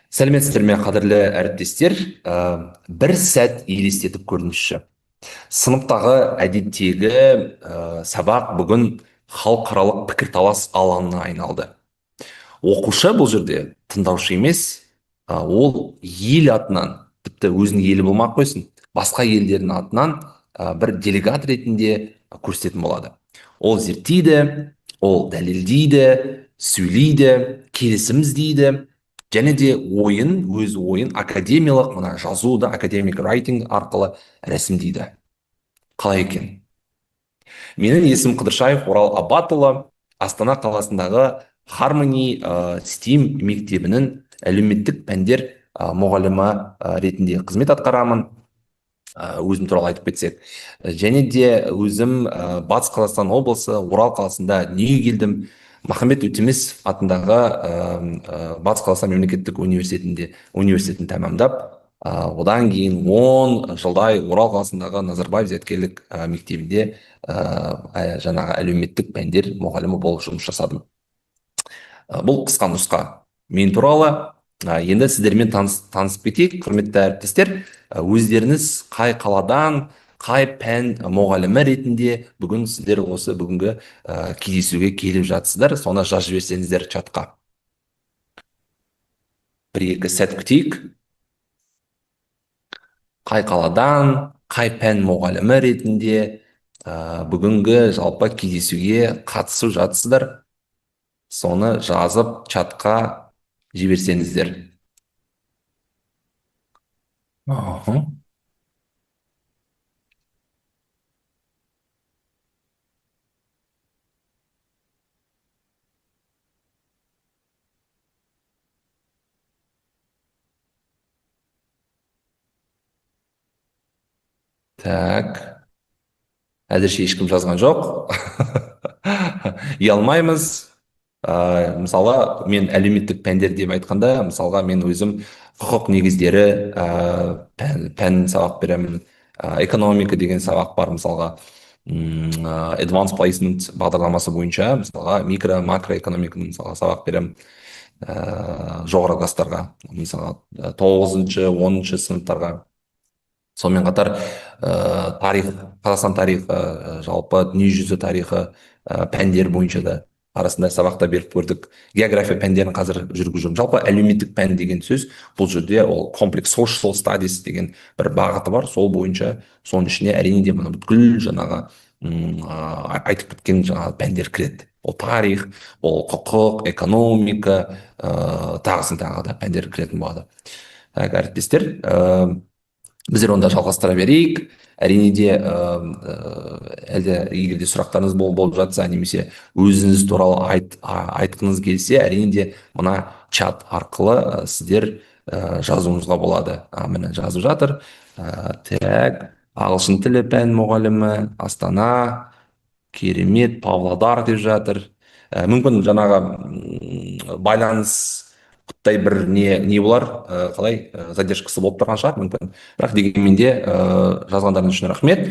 Сәлеметсіздер ме, қадірлі әріптестер? Бір сәт елестетіп көріңізші. Сыныптағы әдеттегі сабақ бүгін халықаралық пікірталас алаңына айналды. Оқушы бұл жерде тыңдаушы емес, ол ел атынан, тіпті өзінің елі болмай ақ қойсын, басқа елдердің атынан бір делегат ретінде көрсететін болады. Ол зерттейді, ол дәлелдейді, сөйлейді, келісім іздейді, және де ойын, өз ойын академиялық мына жазуды, academic writing арқылы рәсімдейді. Қалай екен? Менің есімім Қыдыршаев Орал Абатұлы, Астана қаласындағы Harmony STEAM мектебінің әлеуметтік пәндер мұғалімі ретінде қызмет атқарамын. Өзім туралы айтып кетсек. Және де өзім Батыс Қазақстан облысы Орал қаласында дүниеге келдім. Махамбет Өтемісов атындағы Батыс Қазақстан мемлекеттік университетін тәмамдап, одан кейін 10 жылдай Орал қаласындағы Назарбаев зияткерлік мектебінде жаңағы әлеуметтік пәндер мұғалімі болып жұмыс жасадым. Бұл қысқа нұсқа мен туралы. Енді сіздермен танысып кетейік, құрметті әріптестер. Өздеріңіз қай қаладан, қай пән мұғалімі ретінде бүгін сіздер осы бүгінгі кездесуге келіп жатсыздар, соны жазып жіберсеңіздер чатқа. Бір-екі сәт күтейік. Қай қаладан, қай пән мұғалімі ретінде бүгінгі жалпы кездесуге қатысып жатсыздар, соны жазып чатқа жіберсеңіздер. Так. Әзірше ешкім жазған жоқ. Ұялмаймыз. Мысалы, мен әлеуметтік пәндер деп айтқанда, мысалға, мен өзім құқық негіздері пән сабақ беремін. Экономика деген сабақ бар, мысалға. Advanced Placement бағдарламасы бойынша, мысалға, микро, макроэкономиканы, мысалға, сабақ беремін. Жоғары класстарға, мысалға, 9-шы, 10-шы сыныптарға. Сонымен қатар, тарих, Қазақстан тарихы, жалпы дүниежүзі тарихы пәндер бойынша да арасында сабақта беріп көрдік. География пәндерін қазір жүргізіп жүрмін. Жалпы әлеуметтік пән деген сөз бұл жерде ол комплекс social studies деген бір бағыты бар. Сол бойынша соның ішіне әрине де мына бүткіл жаңағы айтып кеткен жаңағы пәндер кіреді. Ол тарих, ол құқық, экономика, тағысын тағы да пәндер кіретін болады. Так, әріптестер, біздер онда жалғастыра берейік. Әрине де, әлде егер де сұрақтарыңыз болып жатса, немесе өзіңіз туралы айтқыңыз келсе, әрине де мына чат арқылы сіздер жазуыңызға болады. Міне жазып жатыр. Так, ағылшын тілі пән мұғалімі, Астана, керемет, Павлодар деп жатыр. Мүмкін жаңағы байланыс құттай бір не болар, қалай, задержкасы болып тұрған шығар мүмкін. Бірақ дегенмен де, жазғандарыңыз үшін рахмет.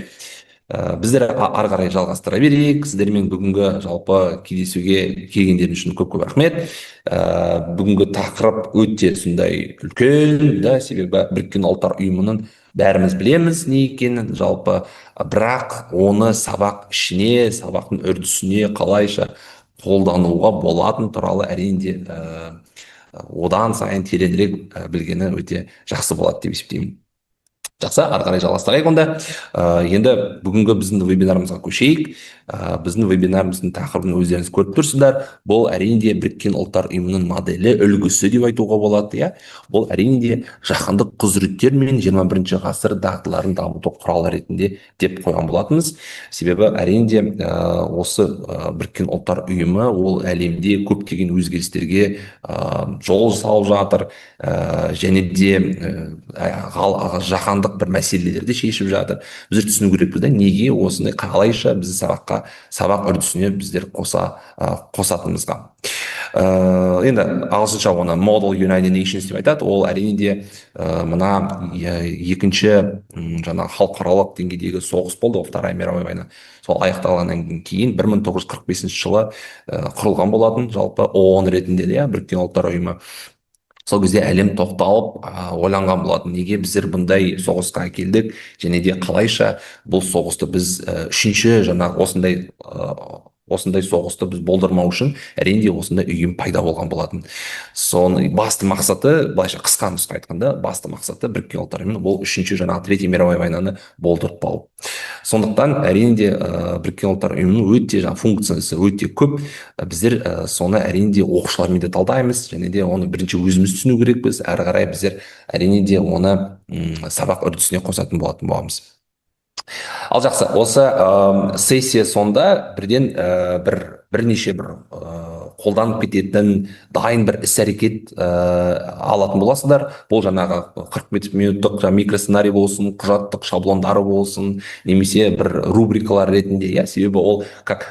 Біздер ары қарай жалғастыра берейік. Сіздермен бүгінгі жалпы кездесуге келгендеріңіз үшін көп-көп рахмет. Бүгінгі тақырып өте сондай үлкен, да, себебі Біріккен Ұлттар Ұйымының бәріміз білеміз не екенін жалпы, бірақ оны сабақ ішіне, сабақтың үрдісіне қалайша қолдануға болатын туралы әрине де, одан сайын тереңірек білгені өте жақсы болады деп есептеймін. Жақсы, ары қарай жалғастырайық онда. Енді бүгінгі біздің вебинарымызға көшейік. Біздің вебинарымыздың тақырыбын өздеріңіз көріп тұрсыздар. Бұл әрине де Біріккен Ұлттар Ұйымының моделі, үлгісі деп айтуға болады, иә. Бұл әрине де жаһандық құзыреттер мен 21 ғасыр дағдыларын дамыту құралы ретінде деп қойған болатынбыз. Себебі әрине де, осы Біріккен Ұлттар Ұйымы ол әлемде көптеген өзгерістерге жол салып жатыр, және де жаһандық бір мәселелерді шешіп жатыр. Біздер түсіну керекпіз да, неге осындай қалайша бізді сабақ үрдісіне біздер қосатынымызға. Енді ағылшынша оны Model United Nations деп айтады. Ол әрине де, мына екінші, жаңағы халықаралық деңгейдегі соғыс болды ғой, Вторая мировая война. Сол аяқталғаннан кейін бір мың тоғыз жүз қырық бесінші жылы, құрылған болатын жалпы ООН ретінде де, иә, Біріккен Ұлттар Ұйымы. Сол кезде әлем тоқталып, ойланған болатын: неге біздер бұндай соғысқа әкелдік және де қалайша бұл соғысты біз үшінші жаңағы осындай соғысты біз болдырмау үшін, әрине де, осындай ұйым пайда болған болатын. Соның басты мақсаты, былайша қысқа нұсқа айтқанда, басты мақсаты Біріккен Ұлттар Ұйымының ол үшінші жаңағы Третья мировая войнаны болдыртпау. Сондықтан, әрине де, Біріккен Ұлттар Ұйымының өте жаңағы функциясы өте көп. Біздер соны, әрине де, оқушылармен де талдаймыз және де оны бірінші өзіміз түсіну керекпіз. Әрі қарай біздер, әрине де, оны сабақ үрдісіне қосатын болатын боламыз. Ал жақсы, осы сессия сонда бірден бірнеше бір қолданып кететін дайын бір іс әрекет алатын боласыздар. Бұл жаңағы 45 минуттық жаңа микросценарий болсын, құжаттық шаблондары болсын немесе бір рубрикалар ретінде, иә. Себебі ол как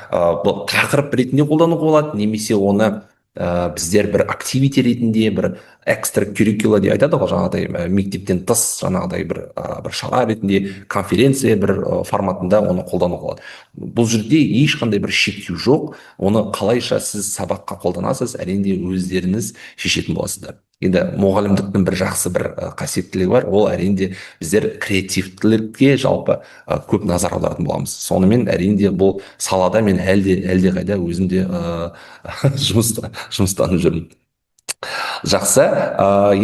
бұл тақырып ретінде қолдануға болады немесе оны біздер бір activity ретінде, бір extracurricular деп айтады ғой, жаңағыдай мектептен тыс жаңағыдай бір шара ретінде, конференция бір форматында оны қолдануға болады. Бұл жерде ешқандай бір шектеу жоқ. Оны қалайша сіз сабаққа қолданасыз, әрине, өздеріңіз шешетін боласыздар. Енді мұғалімдіктің бір жақсы бір қасиеттілігі бар: ол, әрине де, біздер креативтілікке жалпы көп назар аударатын боламыз. Сонымен, әрине де, бұл салада мен әлде әлдеқайда өзім де жұмыстанып жүрмін. Жақсы,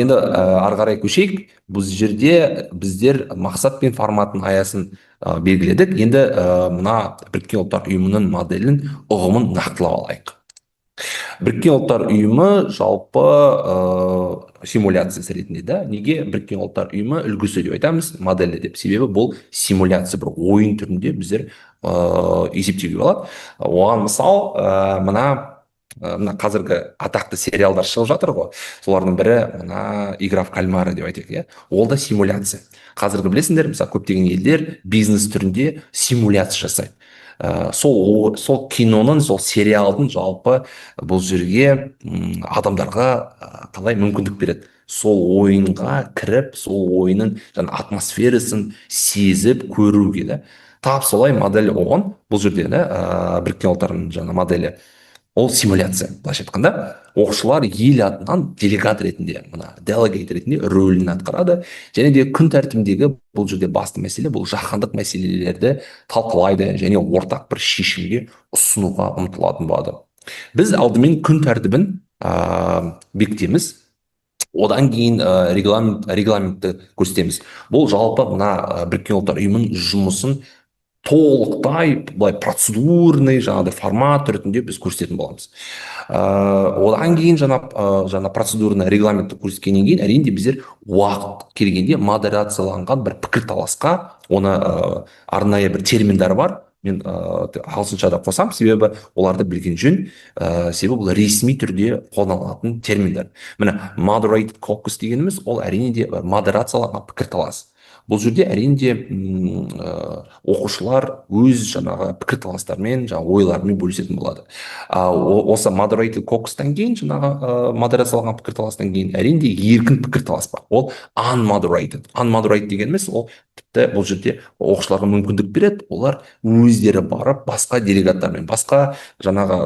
енді ары қарай көшейік. Бұл жерде біздер мақсат пен форматын, аясын белгіледік. Енді мына Біріккен Ұлттар Ұйымының моделін, ұғымын нақтылап алайық. Біріккен Ұлттар Ұйымы жалпы симуляциясы ретінде да. Неге Біріккен Ұлттар Ұйымы үлгісі деп айтамыз, моделі деп? Себебі бұл симуляция, бір ойын түрінде біздер есептеуге болады. Оған мысал мына қазіргі атақты сериалдар шығып жатыр ғой, солардың бірі мына «Игра в кальмара» деп айтайық, иә. Ол да симуляция. Қазіргі, білесіңдер, мысалы, көптеген елдер бизнес түрінде симуляция жасайды. Сол киноның, сол сериалдың жалпы бұл жерге адамдарға қалай мүмкіндік береді сол ойынға кіріп, сол ойынның жаңа атмосферасын сезіп көруге да. Тап солай модель ООН бұл жерде да, Біріккен Ұлттардың жаңа моделі, ол симуляция. Былайша айтқанда, оқушылар ел атынан делегат ретінде, мына delegate ретінде рөлін атқарады және де күн тәртібіндегі бұл жерде басты мәселе, бұл жаһандық мәселелерді талқылайды және ортақ бір шешімге ұсынуға ұмтылатын болады. Біз алдымен күн тәртібін бекітеміз, одан кейін регламентті көрсетеміз. Бұл жалпы мына Біріккен Ұлттар Ұйымының жұмысын толықтай былай процедурный жаңағыдай формат түрінде біз көрсететін боламыз. Одан кейін жаңа процедурный регламентті көрсеткеннен кейін, әрине, біздер уақыт келгенде модерацияланған бір пікірталасқа, оны арнайы бір терминдер бар, мен ағылшынша да қосамын, себебі оларды білген жөн, себебі бұл ресми түрде қолданылатын терминдер. Міне, moderated caucus дегеніміз ол, әрине де, модерацияланған пікірталас. Бұл жерде, әрине де, оқушылар өз жаңағы пікірталастарымен, жаңағы ойларымен бөлісетін болады. Осы moderated caucus-тан кейін, жаңағы модерацияланған пікірталастан кейін, әрине де, еркін пікірталас бар, ол unmoderated. Unmoderated дегеніміз, ол тіпті бұл жерде оқушыларға мүмкіндік береді, олар өздері барып басқа делегаттармен, басқа жаңағы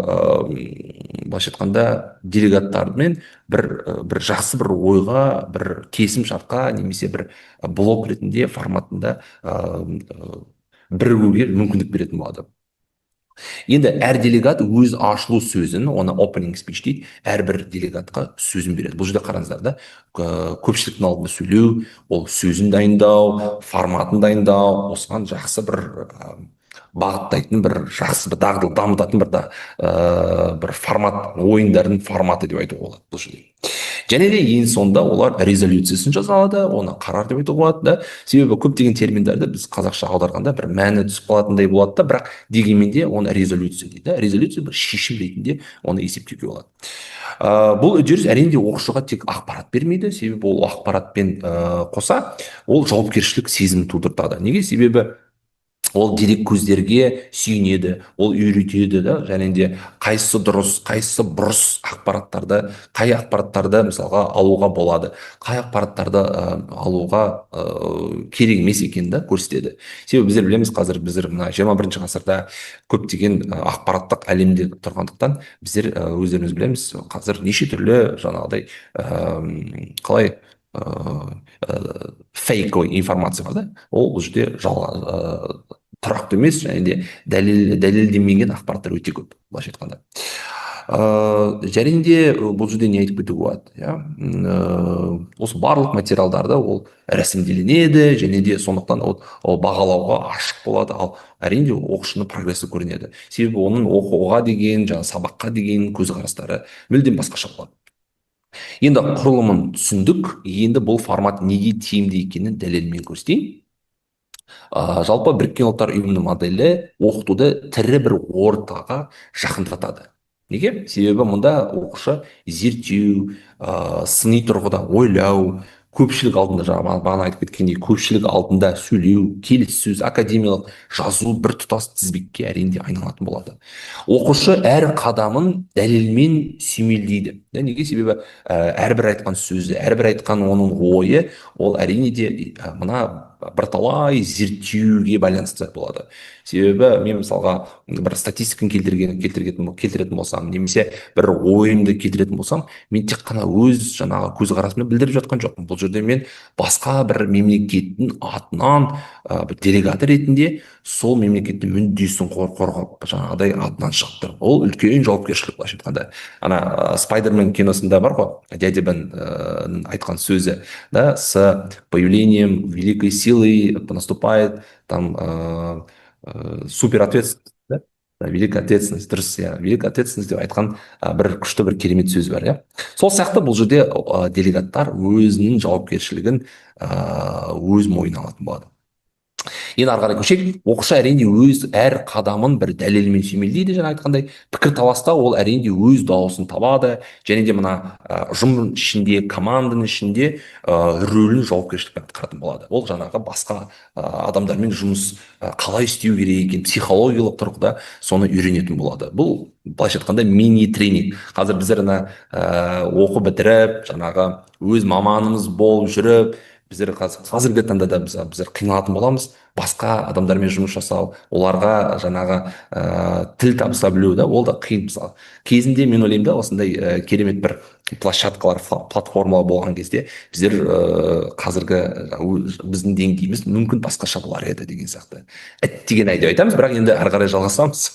былайша айтқанда делегаттармен бір жақсы бір ойға, бір келісім шартқа немесе бір блок ретінде, форматында бірігуге мүмкіндік беретін болады. Енді әр делегат өз ашылу сөзін, оны opening speech дейді, әрбір делегатқа сөзін береді. Бұл жерде қараңыздар да, көпшіліктің алдында сөйлеу, ол сөзін дайындау, форматын дайындау, осыған жақсы бір бағыттайтын, бір жақсы бір дағды дамытатын бір да бір формат, ойындардың форматы деп айтуға болады бұл жерде. Және де ең соңында олар резолюциясын жаза алады, оны қарар деп айтуға болады да. Себебі көптеген терминдерді біз қазақша аударғанда бір мәні түсіп қалатындай болады да, бірақ дегенмен де оны резолюция дейді. Резолюция бір шешім ретінде оны есептеуге болады. Бұл үдеріс, әрине де, оқушыға тек ақпарат бермейді, себебі ол ақпаратпен қоса ол жауапкершілік сезімін тудыртады. Неге? Себебі Ол дерек көздерге сүйенеді, ол үйретеді да, және де қайсысы дұрыс, қайсысы бұрыс ақпараттарды, қай ақпараттарды мысалға алуға болады, қай ақпараттарды алуға керек емес екенін да көрсетеді. Себебі біздер білеміз, қазір біздер мына 21-ғасырда көптеген ақпараттық әлемде тұрғандықтан, біздер өздеріміз білеміз, қазір неше түрлі жаңағыдай қалай фейковый информация бар да. Ол бұл жерде жалған, тұрақты емес және де дәлелденбеген ақпараттар өте көп былайша айтқанда. Және де бұл жерде не айтып кетуге болады, иә, осы барлық материалдарды ол рәсімделінеді және де сондықтан ол бағалауға ашық болады. Ал әрине, оқушының прогресі көрінеді, себебі оның оқуға деген, жаңағы сабаққа деген көзқарастары мүлдем басқаша болады. Енді құрылымын түсіндік, енді бұл формат неге тиімді екенін дәлелмен көрсетейін. Жалпы Біріккен Ұлттар Ұйымының моделі оқытуды тірі бір ортаға жақындатады. Неге? Себебі мұнда оқушы зерттеу, сыни тұрғыда ойлау, көпшілік алдында, жаңа бағана айтып кеткендей, көпшілік алдында сөйлеу, келіссөз, академиялық жазу бір тұтас тізбекке әрине айналатын болады. Оқушы әр қадамын дәлелмен сүйемелдейді. Неге? Себебі әрбір айтқан сөзі, әрбір айтқан оның ойы, ол әрине де мына бірталай зерттеуге байланысты болады. Себебі мен мысалға бір статистиканы келтіретін болсам немесе бір ойымды келтіретін болсам, мен тек қана өз жаңағы көзқарасымды білдіріп жатқан жоқпын. Бұл жерде мен басқа бір мемлекеттің атынан бір делегат ретінде сол мемлекеттің мүддесін қорғап, жаңағыдай атынан шығып тұрмын. Ол үлкен жауапкершілік былайша айтқанда. Ана Спайдермен киносында бар ғой, дядя Бен айтқан сөзі да: «С появлением великой силы наступает там супер ответственность», да? Да, великая ответственность, дұрыс, иә, великая ответственность деп айтқан бір күшті, бір керемет сөз бар, иә. Сол сияқты бұл жерде делегаттар өзінің жауапкершілігін өз мойнына алатын болады. Енді ары қарай көшейік. Оқушы әрине өз әр қадамын бір дәлелмен сүйемелдейді. Жаңа айтқандай, пікірталаста ол әрине өз дауысын табады және де мына ұжым ішінде, команданың ішінде рөлін жауапкершілікпен атқаратын болады. Ол жаңағы басқа адамдармен жұмыс қалай істеу керек екенін психологиялық тұрғыда соны үйренетін болады. Бұл былайша айтқанда мини тренинг. Қазір біздер ана оқу бітіріп, жаңағы өз маманымыз болып жүріп, біздер қазіргі таңда да біздер қиналатын боламыз басқа адамдармен жұмыс жасау, оларға жаңағы тіл табыса білу да, ол да қиын. Мысалы, кезінде мен ойлаймын да, осындай керемет бір площадкалар, платформалар болған кезде біздер қазіргі біздің деңгейіміз мүмкін басқаша болар еді деген сияқты. Әттеген ай деп айтамыз, бірақ енді ары қарай жалғасамыз.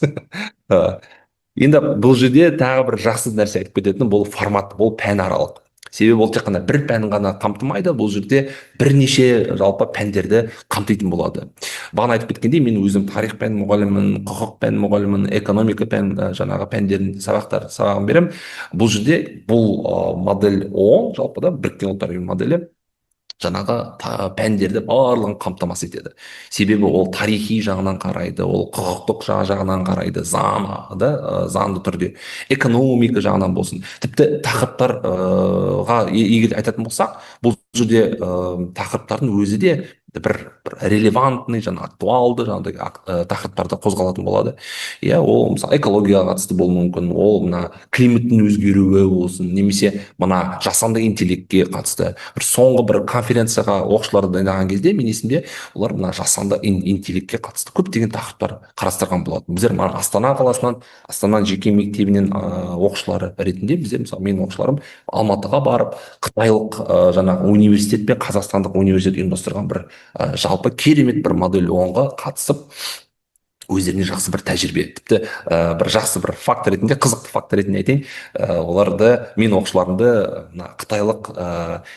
Енді бұл жерде тағы бір жақсы нәрсе айтып кететінім: бұл формат, бұл пәнаралық. Себебі ол тек қана бір пән ғана қамтымайды, бұл жерде бірнеше жалпы пәндерді қамтитын болады. Бағана айтып кеткендей, мен өзім тарих пән мұғалімімін, құқық пән мұғалімімін, экономика пән жаңағы пәндерін сабағын беремін. Бұл жерде бұл модель ООН, жалпы да Біріккен Ұлттар Ұйымы моделі жаңағы пәндерді барлығын қамтамасыз етеді. Себебі ол тарихи жағынан қарайды, ол құқықтық жағынан қарайды, заң да, заңды түрде экономика жағынан болсын, тіпті тақырыптарға егер айтатын болсақ, бұл жерде тақырыптардың өзі де бір релевантный, жаңа актуалды жаңағыдай тақырыптарда қозғалатын болады, иә. Ол мысалы экологияға қатысты болуы мүмкін, ол мына климаттың өзгеруі болсын немесе мына жасанды интеллектке қатысты. Бір соңғы бір конференцияға оқушыларды дайындаған кезде, мен есімде, олар мына жасанды интеллектке қатысты көптеген тақырыптар қарастырған болатын. Біздер мына Астана қаласынан, Астананың жеке мектебінен оқушылары ретінде біздер, мысалы, менің оқушыларым Алматыға барып, қытайлық жаңағы университет пен қазақстандық университет ұйымдастырған бір жалпы керемет бір модель ООН-ға қатысып, өздеріне жақсы бір тәжірибе, тіпті бір жақсы бір факт ретінде, қызықты факт ретінде айтайын, оларды, мен оқушыларымды мына қытайлық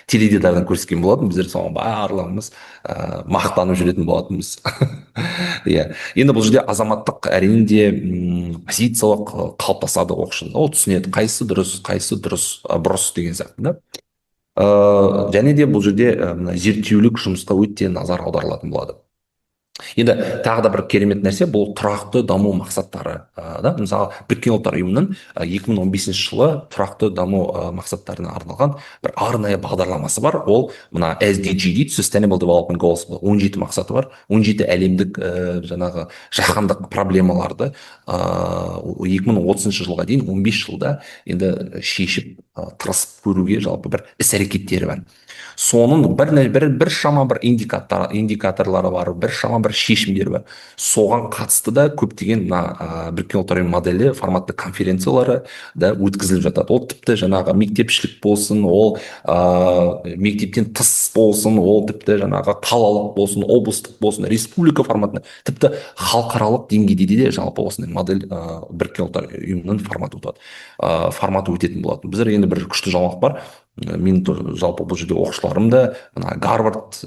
теледидардан көрсеткен болатын. Біздер соған барлығымыз мақтанып жүретін болатынбыз, иә. Енді бұл жерде азаматтық әрине де позициялық қалыптасады оқушының. Ол түсінеді, қайсысы дұрыс, қайсысы бұрыс деген сияқты да. Және де бұл жерде мына зерттеулік жұмысқа өте назар аударылатын болады. Енді тағы да бір керемет нәрсе — бұл тұрақты даму мақсаттары да. Мысалы, Біріккен Ұлттар Ұйымының 2015 жылы тұрақты даму мақсаттарына арналған бір арнайы бағдарламасы бар. Ол мына SDG дейді, Sustainable Development Goals. 17 мақсаты бар, 17 әлемдік жаңағы жаһандық проблемаларды 2030 жылға дейін, 15 жылда енді шешіп, тырысып көруге жалпы бір іс әрекеттері бар. Соның бір шама бір индикаторлары бар, бір шама бір шешімдері бар. Соған қатысты да көптеген мына Біріккен Ұлттар Ұйымы моделі форматты конференциялары да өткізіліп жатады. Ол тіпті жаңағы мектепішілік болсын, ол мектептен тыс болсын, ол тіпті жаңағы қалалық болсын, облыстық болсын, республика форматында, тіпті халықаралық деңгейде де жалпы осындай модель Біріккен Ұлттар Ұйымының форматы өтеді, форматы өтетін болатын. Біздер енді бір күшті жаңалық бар. Мен жалпы бұл жерде оқушыларым да мына Гарвард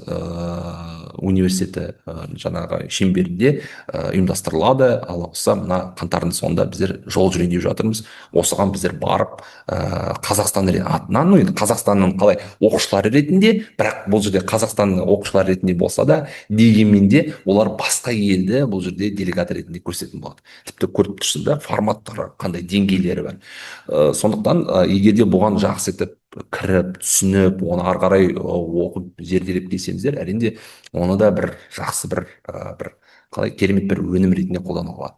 университеті жаңағы шеңберінде ұйымдастырылады. Алла қаласа, мына қаңтардың соңында біздер жол жүрейін деп жатырмыз. Осыған біздер барып, Қазақстан атынан, ну енді Қазақстанның қалай оқушылары ретінде, бірақ бұл жерде Қазақстанның оқушылары ретінде болса да, дегенмен де олар басқа елді бұл жерде делегат ретінде көрсететін болады. Тіпті көріп тұрсыз да, форматтары қандай, деңгейлері бар. Сондықтан егер де бұған жақсы етіп кіріп, түсініп, оны ары қарай оқып, зерделеп келсеңіздер, әрине, оны да бір жақсы бір қалай керемет бір өнім ретінде қолдануға болады.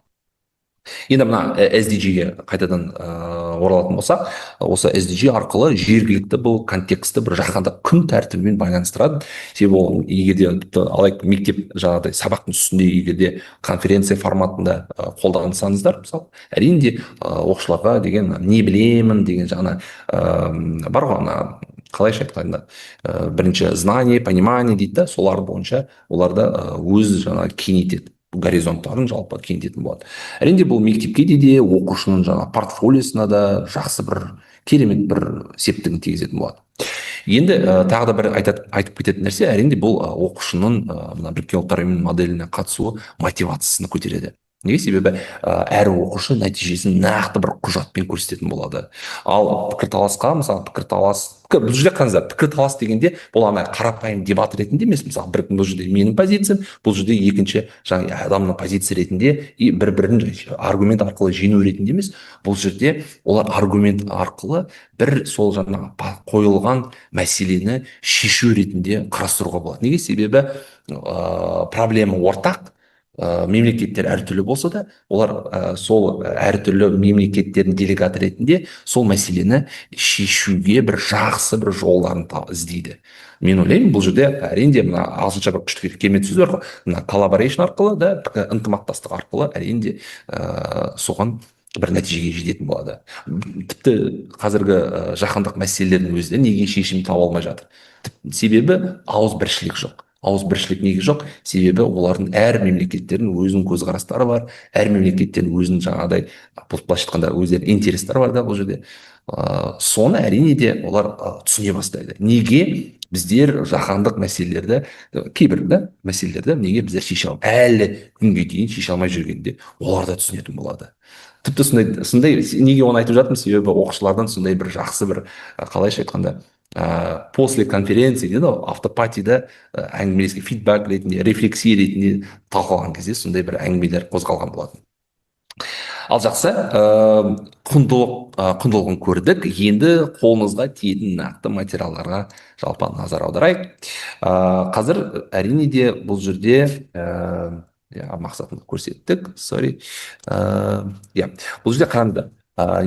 Енді мына SDG-ге қайтадан оралатын болсақ, осы SDG арқылы жергілікті бұл контекстті бір жаһандық күн тәртібімен байланыстырады. Себебі ол егер де тіпті алайық, мектеп жаңағыдай сабақтың үстінде егер де конференция форматында қолдансаңыздар, мысалы, әрине де оқушыларға деген не білемін деген жаңа бар ғой, ана қалайша айтқанда, бірінші знание, понимание дейді да, солар бойынша оларда өз жаңағы кеңейтеді, горизонттарын жалпы кеңейтетін болады. Әрине, бұл мектепке де, оқушының жаңа портфолиосына да жақсы бір керемет бір септігін тигізетін болады. Енді тағы да бір айтып кететін нәрсе, әрине, бұл оқушының мына Біріккен Ұлттар Ұйымының моделіне қатысуы мотивациясын көтереді. Неге? Себебі әр оқушы нәтижесін нақты бір құжатпен көрсететін болады. Ал пікірталасқа, мысалы, пікірталас, бұл жерде қараңыздар, пікірталас дегенде бұл ана қарапайым дебат ретінде емес. Мысалы, бір бұл жерде менің позициям, бұл жерде екінші жаңағы адамның позиция ретінде и бір бірін аргумент арқылы жеңу ретінде емес. Бұл жерде олар аргумент арқылы бір сол жаңағы қойылған мәселені шешу ретінде қарастыруға болады. Неге? Себебі проблема ортақ, мемлекеттер әртүрлі болса да, олар сол әртүрлі мемлекеттердің делегаты ретінде сол мәселені шешуге бір жақсы бір жолдарын іздейді. Мен ойлаймын, бұл жерде әрине мына ағылшынша бір күшті керемет сөз бар ғой, мына collaboration арқылы да, ынтымақтастық арқылы, әрине де соған бір нәтижеге жететін болады. Тіпті қазіргі жаһандық мәселелердің өзі де неге шешім таба алмай жатыр? Себебі ауызбіршілік жоқ. Ауызбіршілік неге жоқ? Себебі олардың әр мемлекеттердің өзінің көзқарастары бар, әр мемлекеттердің өзінің жаңағыдай, былайша айтқанда, өздерінің интерестері бар да бұл жерде. Соны әрине де олар түсіне бастайды, неге біздер жаһандық мәселелерді, кейбір да мәселелерді неге біздер шеше әлі күнге дейін шеше алмай жүргенде, олар да түсінетін болады. Тіпті сондай, неге оны айтып жатырмын? Себебі оқушылардан сондай бір жақсы бір қалайша айтқанда, после конференции дейді ғой, afterparty да әңгімелескен, feedback ретінде, рефлексия ретінде талқылаған кезде сондай бір әңгімелер қозғалған болатын. Ал жақсы, құндылығын көрдік. Енді қолыңызға тиетін нақты материалдарға жалпы назар аударайық. Қазір әрине де бұл жерде иә, мақсатын көрсеттік, sorry. Иә, бұл жерде қараңыздар,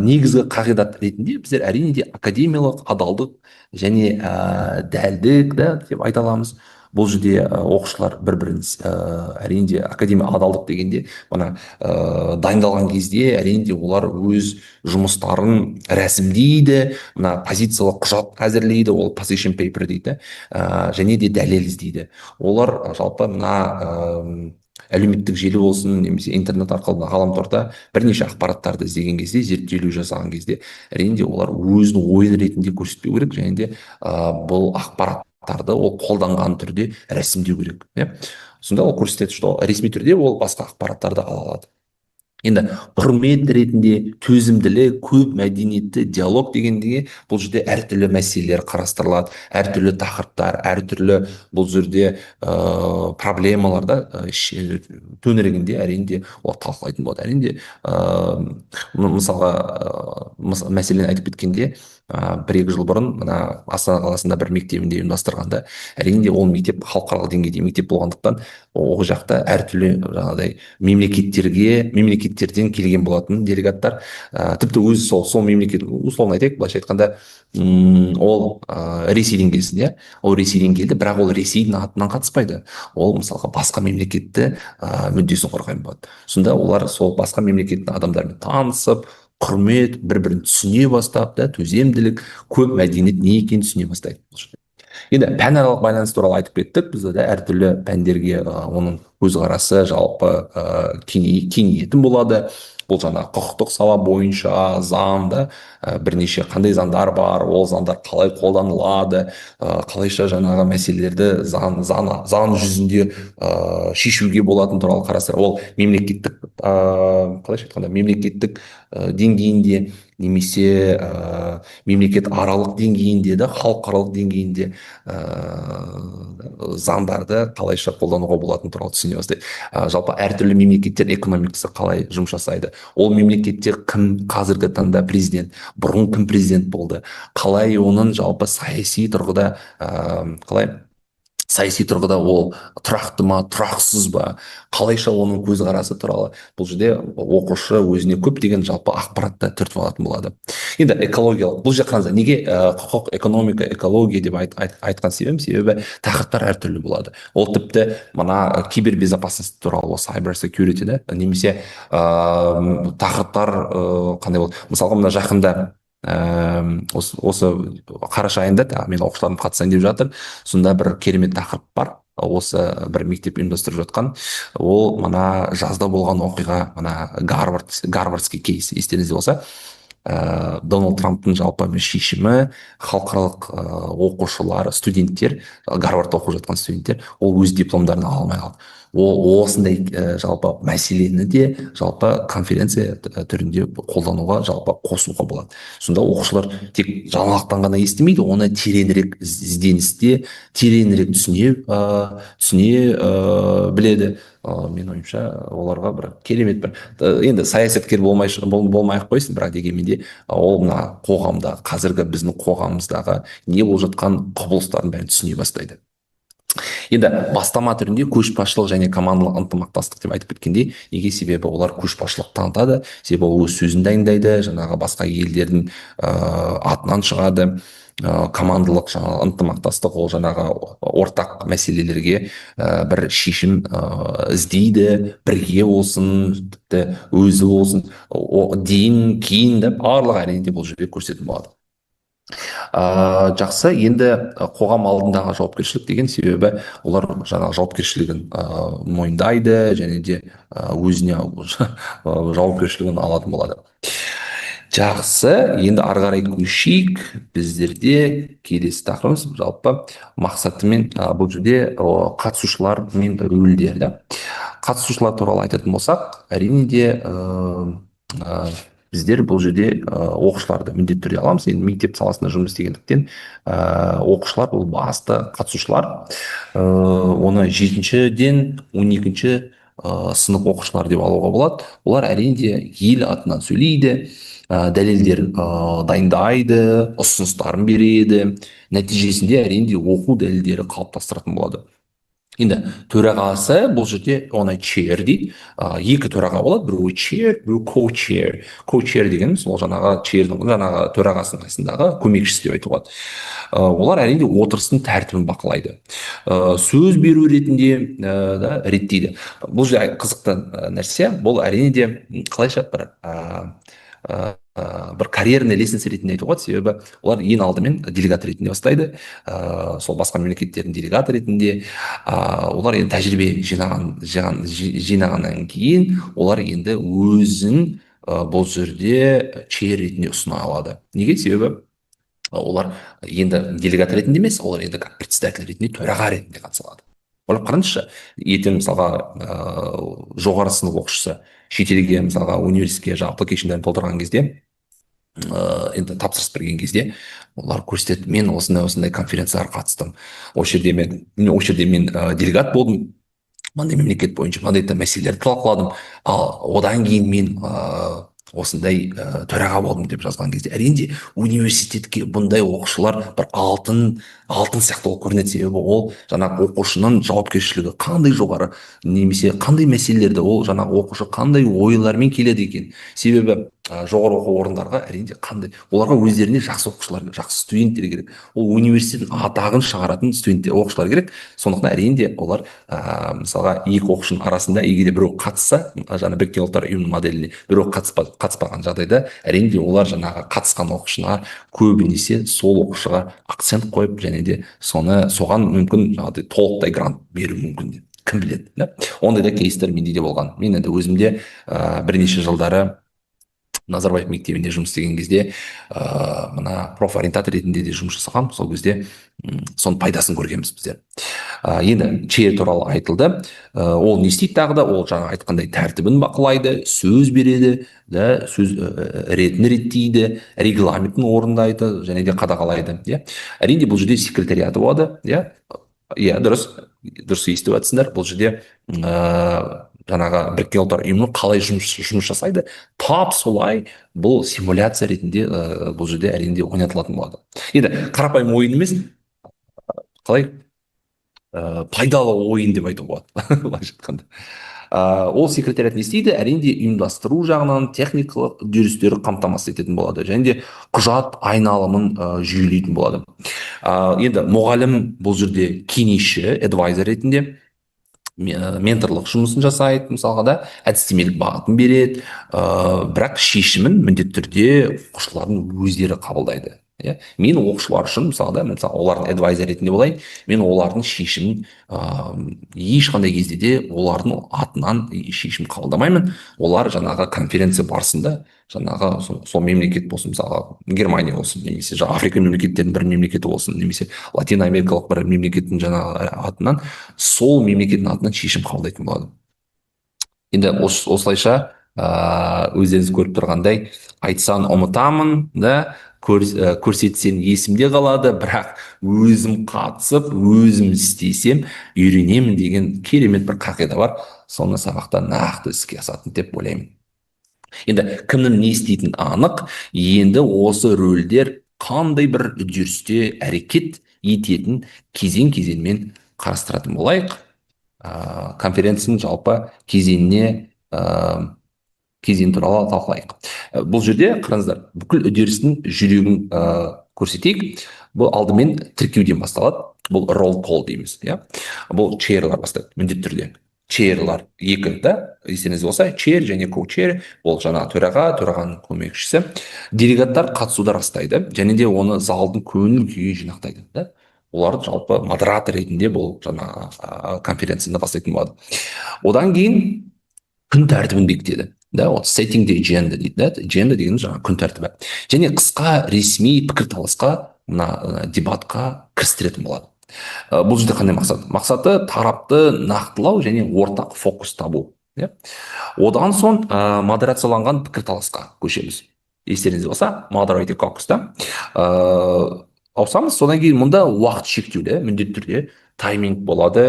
негізгі қағидат ретінде біздер әрине де академиялық адалдық және дәлдік да деп айта аламыз. Бұл жерде оқушылар бір бірін әрине де академия адалдық дегенде мына дайындалған кезде, әрине де олар өз жұмыстарын рәсімдейді, мына позициялық құжат әзірлейді, ол position paper дейді, және де дәлел іздейді. Олар жалпы мына әлеуметтік желі болсын немесе интернет арқылы мына ғаламторда бірнеше ақпараттарды іздеген кезде, зерттеулер жасаған кезде, әрине де олар өзінің ойын ретінде көрсетпеу керек және де бұл ақпараттарды ол қолданған түрде рәсімдеу керек, иә. Сонда ол көрсетеді, что ресми түрде ол басқа ақпараттарды ала алады. Енді құрмет ретінде, төзімділік, көп мәдениетті диалог дегенде, бұл жерде әртүрлі мәселелер қарастырылады, әртүрлі тақырыптар, әртүрлі бұл жерде проблемалар да төңірегінде, әрине де, олар талқылайтын болады. Әрине де, мысалға, мәселені айтып кеткенде, 1-2 жыл бұрын мына Астана қаласында бір мектебінде ұйымдастырғанда, әрине де, ол мектеп халықаралық деңгейде мектеп болғандықтан, ол жақта әртүрлі жаңағыдай мемлекеттерден келген болатын делегаттар. Тіпті өзі сол мемлекет, условно айтайық, былайша айтқанда, ол Ресейден келсін, иә, ол Ресейден келді, бірақ ол Ресейдің атынан қатыспайды, ол мысалға басқа мемлекетті мүддесін қорғайтын болады. Сонда олар сол басқа мемлекеттің адамдарымен танысып, құрмет, бір бірін түсіне бастап да, төзімділік, көп мәдениет не екенін түсіне бастайды. Енді пәнаралық байланыс туралы айтып кеттік біз де, әртүрлі пәндерге оның көзқарасы жалпы кеңейетін болады. Бұл жаңағы құқықтық сала бойынша заң да, бірнеше қандай заңдар бар, ол заңдар қалай қолданылады, қалайша жаңағы мәселелерді заң жүзінде шешуге болатын туралы қарастыр. Ол мемлекеттік, қалайша айтқанда, мемлекеттік деңгейінде немесе мемлекет аралық деңгейінде де, халықаралық деңгейінде заңдарды қалайша қолдануға болатын туралы түсіне бастайды. Жалпы әртүрлі мемлекеттер экономикасы қалай жұмыс жасайды, ол мемлекетте кім қазіргі таңда президент, бұрын кім президент болды, қалай оның жалпы саяси тұрғыда, қалай саяси тұрғыда ол тұрақты ма, тұрақсыз ба, қалайша оның көзқарасы туралы бұл жерде оқушы өзіне көптеген жалпы ақпаратты түртіп алатын болады. Енді экологиялық, бұл жерде қараңыздар, неге құқық, экономика, экология деп айтқан себебім, себебі тақырыптар әртүрлі болады. Ол тіпті мына кибербезопасность туралы, cyber security да, немесе тақырыптар қандай болды? Мысалға, мына жақында осы қараша айында тағы мен оқушыларым қатысайын деп жатыр. Сонда бір керемет тақырып бар, осы бір мектеп ұйымдастырып жатқан. Ол мына жазда болған оқиға, мына гарвардский кейс, естеріңізде болса, Дональд Трамптың жалпы шешімі, халықаралық оқушылар, студенттер, Гарвардта оқып жатқан студенттер, ол өз дипломдарын ала алмай қалды. Ол осындай жалпы мәселені де жалпы конференция түрінде қолдануға, жалпы қосуға болады. Сонда оқушылар тек жаңалықтан ғана естімейді, оны тереңірек ізденісте, тереңірек түсіне біледі. Менің ойымша, оларға бір керемет бір, енді саясаткер болмай ақ қойсын, бірақ дегенмен де ол мына қоғамда, қазіргі біздің қоғамымыздағы не болып жатқан құбылыстардың бәрін түсіне бастайды. Енді бастама түрінде көшбасшылық және командалық ынтымақтастық деп айтып кеткендей, неге? Себебі олар көшбасшылық танытады, себебі ол өз сөзін дайындайды, жаңағы басқа елдердің атынан шығады. Командалық жаңағы ынтымақтастық, ол жаңағы ортақ мәселелерге бір шешім іздейді, бірге болсын, тіпті өзі болсын, дейін кейін де, барлығы, әрине де, бұл жерде көрсететін болады. Жақсы, енді қоғам алдындағы жауапкершілік деген, себебі олар жаңағы жауапкершілігін мойындайды және де өзіне жауапкершілігін алатын болады. Жақсы, енді ары қарай көшейік. Біздерде келесі тақырыбымыз жалпы мақсаты мен бұл жерде қатысушылар мен рөлдері да. Қатысушылар туралы айтатын болсақ, әрине де, біздер бұл жерде оқушыларды міндетті түрде аламыз. Енді мектеп саласында жұмыс істегендіктен, оқушылар бұл басты қатысушылар. Оны 7-ден 12-ші сынып оқушылары деп алуға болады. Олар, әрине де, ел атынан сөйлейді, дәлелдер дайындайды, ұсыныстарын береді, нәтижесінде, әрине де, оқу дәлелдері қалыптастыратын болады. Енді төрағасы, бұл жерде оны chair дейді. Екі төраға болады: біреуі chair, біреуі co-chair. Co-chair дегеніміз ол жаңағы chairдің, жаңағы төрағасының қасындағы көмекшісі деп айтуға болады. Олар, әрине, отырыстың тәртібін бақылайды, сөз беру ретінде да реттейді. Бұл жерде қызықты нәрсе, бұл, әрине де, қалайша бір карьерный лестница ретінде айтуға болады, себебі олар ең алдымен делегат ретінде бастайды, сол басқа мемлекеттердің делегаты ретінде. Олар енді тәжірибе жинағаннан кейін олар енді өзін бұл жерде chair ретінде ұсына алады. Неге? Себебі олар енді делегат ретінде емес, олар енді как председатель ретінде, төраға ретінде қатыса алады. Ойлап қараңызшы, ертең, мысалға, жоғары сынып оқушысы шетелге, мысалға, университетке жаңағы application дерін толтырған кезде, енді тапсырыс берген кезде олар көрсетеді: мен осындай осындай конференцияларға қатыстым, осы жерде мен делегат болдым, мынандай мемлекет бойынша мынандай мәселелерді талқыладым, ал одан кейін мен осындай төраға болдым деп жазған кезде, әрине, университетке бұндай оқушылар бір алтын сияқты болып көрінеді. Себебі ол жаңағы оқушының жауапкершілігі қандай жоғары немесе қандай мәселелерді ол жаңағы оқушы қандай ойлармен келеді екен. Себебі жоғары оқу орындарға, әрине, қандай оларға өздеріне жақсы оқушылар, жақсы студенттер керек, ол университеттің атағын шығаратын студенттер, оқушылар керек. Сондықтан, әрине, олар мысалға, екі оқушының арасында егер де біреу қатысса, жаңа Біріккен Ұлттар Ұйымының моделіне біреу қатыспаған жағдайда, әрине, олар жаңағы қатысқан оқушыға көбінесе сол оқушыға акцент қойып және де соны соған мүмкін жаңағыдай толықтай грант беруі мүмкін, кім біледі да. Ондай да кейстер менде де болған. Мен енді өзімде бірнеше жылдары Назарбаев мектебінде жұмыс істеген кезде мына профориентатор ретінде де жұмыс жасағанмын. Сол кезде соның пайдасын көргенбіз біздер. Енді chair туралы айтылды. Ол не істейді тағы да? Ол жаңа айтқандай тәртібін бақылайды, сөз береді да, сөз ретін реттейді, регламентін орындайды және де қадағалайды, иә. Әрине, бұл жерде секретариаты болады, иә, дұрыс естіп жатсыңдар. Бұл жерде жаңағы Біріккен Ұлттар Ұйымы қалай жұмыс жасайды, тап солай бұл симуляция ретінде бұл жерде, әрине, ойнатылатын болады. Енді қарапайым ойын емес, қалай, пайдалы ойын деп айтуға болады былайша айтқанда. Ол секретариат не істейді? Әрине, ұйымдастыру жағынан техникалық үдерістері қамтамасыз ететін болады және де құжат айналымын жүйелейтін болады. Енді мұғалім бұл жерде кеңесші, advisor ретінде менторлық жұмысын жасайды, мысалға да, әдістемелік бағытын береді, бірақ шешімін міндетті түрде оқушылардың өздері қабылдайды, иә. Мен оқушылар үшін, мысалы да, мысалы, олардың advisor ретінде болайын, мен олардың шешімін ешқандай кезде де олардың атынан шешім қабылдамаймын. Олар жаңағы конференция барысында жаңағы сол мемлекет болсын, мысалға, Германия болсын немесе жаңағы Африка мемлекеттерінің бір мемлекеті болсын немесе Латин Америкалық бір мемлекеттің жаңағы атынан, сол мемлекеттің атынан шешім қабылдайтын болады. Енді осылайша өздеріңіз көріп тұрғандай, айтсаң, ұмытамын да, көрсетсең, есімде қалады, бірақ өзім қатысып, өзім істесем, үйренемін деген керемет бір қағида бар. Соны сабақта нақты іске асатын деп ойлаймын. Енді кімнің не істейтіні анық. Енді осы рөлдер қандай бір үдерісте әрекет ететін кезең кезеңмен қарастыратын болайық. Конференцияның жалпы кезеңіне, кезең туралы талқылайық. Бұл жерде қараңыздар, бүкіл үдерістің жүрегін көрсетейік. Бұл алдымен тіркеуден басталады. Бұл roll call дейміз, иә. Бұл chair лар бастайды міндетті түрде. Chair лар екі да, естеріңізде болса, chair және co-chair, ол жаңағы төраға, төрағаның көмекшісі. Делегаттар қатысуды растайды және де оны залдың көңіл күйін жинақтайды да. Олар жалпы модератор ретінде бұл жаңағы конференцияны бастайтын болады. Одан кейін күн тәртібін бекітеді да, вот setting the agenda дейді да. Agenda деген жаңағы күн тәртібі және қысқа ресми пікірталасқа, мына дебатқа кірістіретін болады. Бұл жерде қандай мақсат? Мақсаты — тарапты нақтылау және ортақ фокус табу, иә. Одан соң модерацияланған пікірталасқа көшеміз. Естеріңізде болса, moderated caucus та ауысамыз. Содан кейін мұнда уақыт шектеулі, міндетті түрде тайминг болады,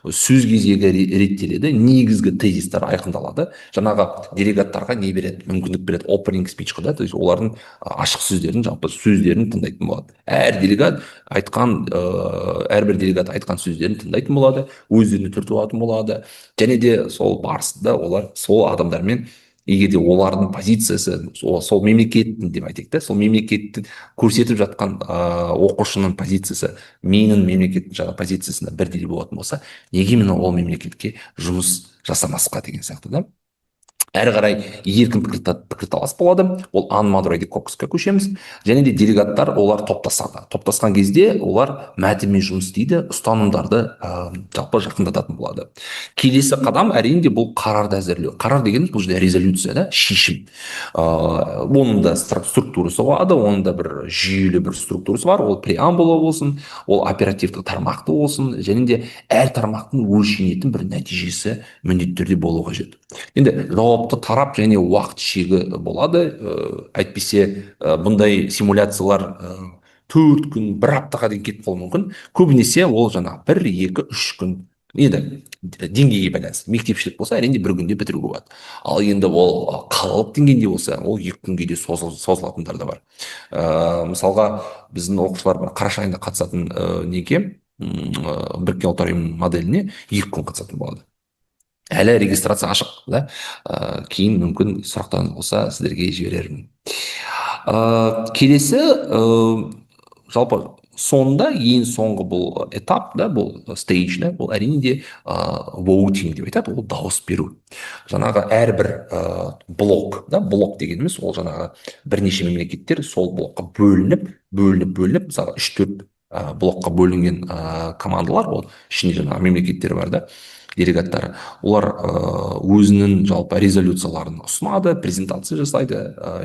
сөз кезегі реттеледі, негізгі тезистер айқындалады. Жаңағы делегаттарға не береді? Мүмкіндік береді, opening speech да, то есть олардың ашық сөздерін, жалпы сөздерін тыңдайтын болады. Әр делегат айтқан, әрбір делегат айтқан сөздерін тыңдайтын болады, өздеріне түртіп алатын болады және де сол барысында олар сол адамдармен, егер де олардың позициясы сол мемлекеттің деп айтайық та, сол мемлекеттің көрсетіп жатқан оқушының позициясы менің мемлекеттің жаңағы позициясына бірдей болатын болса, неге мен ол мемлекетке жұмыс жасамасқа деген сияқты да. Әрі қарай еркін пікірталас болады, ол unmoderated caucus-қа көшеміз. Және де делегаттар, олар топтасады. Топтасқан кезде олар мәтінмен жұмыс істейді, ұстанымдарды жалпы жақындататын болады. Келесі қадам, әрине, бұл қарарды әзірлеу. Қарар дегеніміз бұл жерде резолюция да, шешім. Оның да структурасы болады, оның да бір жүйелі бір структурасы бар. Ол преамбула болсын, ол оперативтік тармақты болсын, және де әр тармақтың өлшенетін бір нәтижесі міндетті түрде болу қажет. Енді жауапты тарап және уақыт шегі болады. Әйтпесе бұндай симуляциялар 4 күн, бір аптаға дейін кетіп қалуы мүмкін. Көбінесе ол жаңағы 1, 2, 3 күн. Енді деңгейге байланысты: мектепшілік болса, әрине, бір күнде бітіруге болады, ал енді ол қалалық деңгейде болса, ол 2 күнге де созылатындар да бар. Мысалға, біздің оқушылар бір қараша айында қатысатын неге, Біріккен Ұлттар Ұйымының моделіне 2 күн қатысатын болады. Әлі регистрация ашық да. Кейін мүмкін сұрақтарыңыз болса, сіздерге жіберермін. Келесі жалпы соңында, ең соңғы бұл этап да, бұл stage да, бұл, әрине де, voting деп айтады, ол дауыс беру. Жаңағы әрбір блок да, блок дегеніміз ол жаңағы бірнеше мемлекеттер сол блокқа бөлініп, бөлініп, бөлініп, мысалы, үш, төрт блокқа бөлінген командалар, ол ішінде жаңағы мемлекеттер бар да, делегаттары, олар өзінің жалпы резолюцияларын ұсынады, презентация жасайды.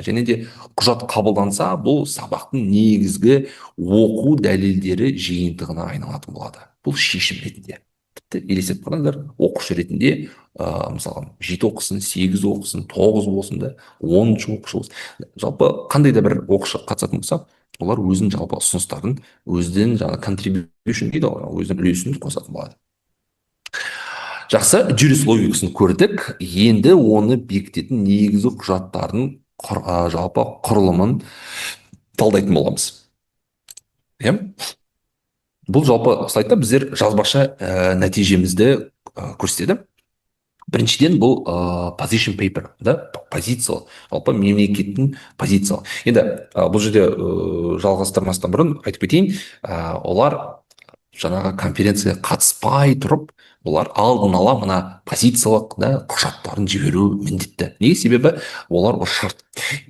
Және де құжат қабылданса, бұл сабақтың негізгі оқу дәлелдері жиынтығына айналатын болады. Бұл шешім ретінде. Тіпті елестетіп қараңыздар, оқушы ретінде, мысалға, жеті оқысын, сегіз оқысын, тоғыз болсын да, 10-шы оқушы болсын, жалпы қандай да бір оқушы қатысатын болса, олар өзінің жалпы ұсыныстарын, өзінің жаңағы contribution дейді ғой, өзінің үлесін қосатын болады. Жақсы, жүріс логикасын көрдік. Енді оны бекітетін негізгі құжаттардың жалпы құрылымын талдайтын боламыз, иә. Бұл жалпы слайдта біздер жазбаша нәтижемізді көрсетеді. Біріншіден, бұл position paper да, позиция, жалпы мемлекеттің позиция. Енді бұл жерде жалғастырмастан бұрын айтып кетейін, олар жаңағы конференцияға қатыспай тұрып, олар алдын ала мына позициялық да құжаттарын жіберу міндетті. Неге? Себебі олар, ол шарт.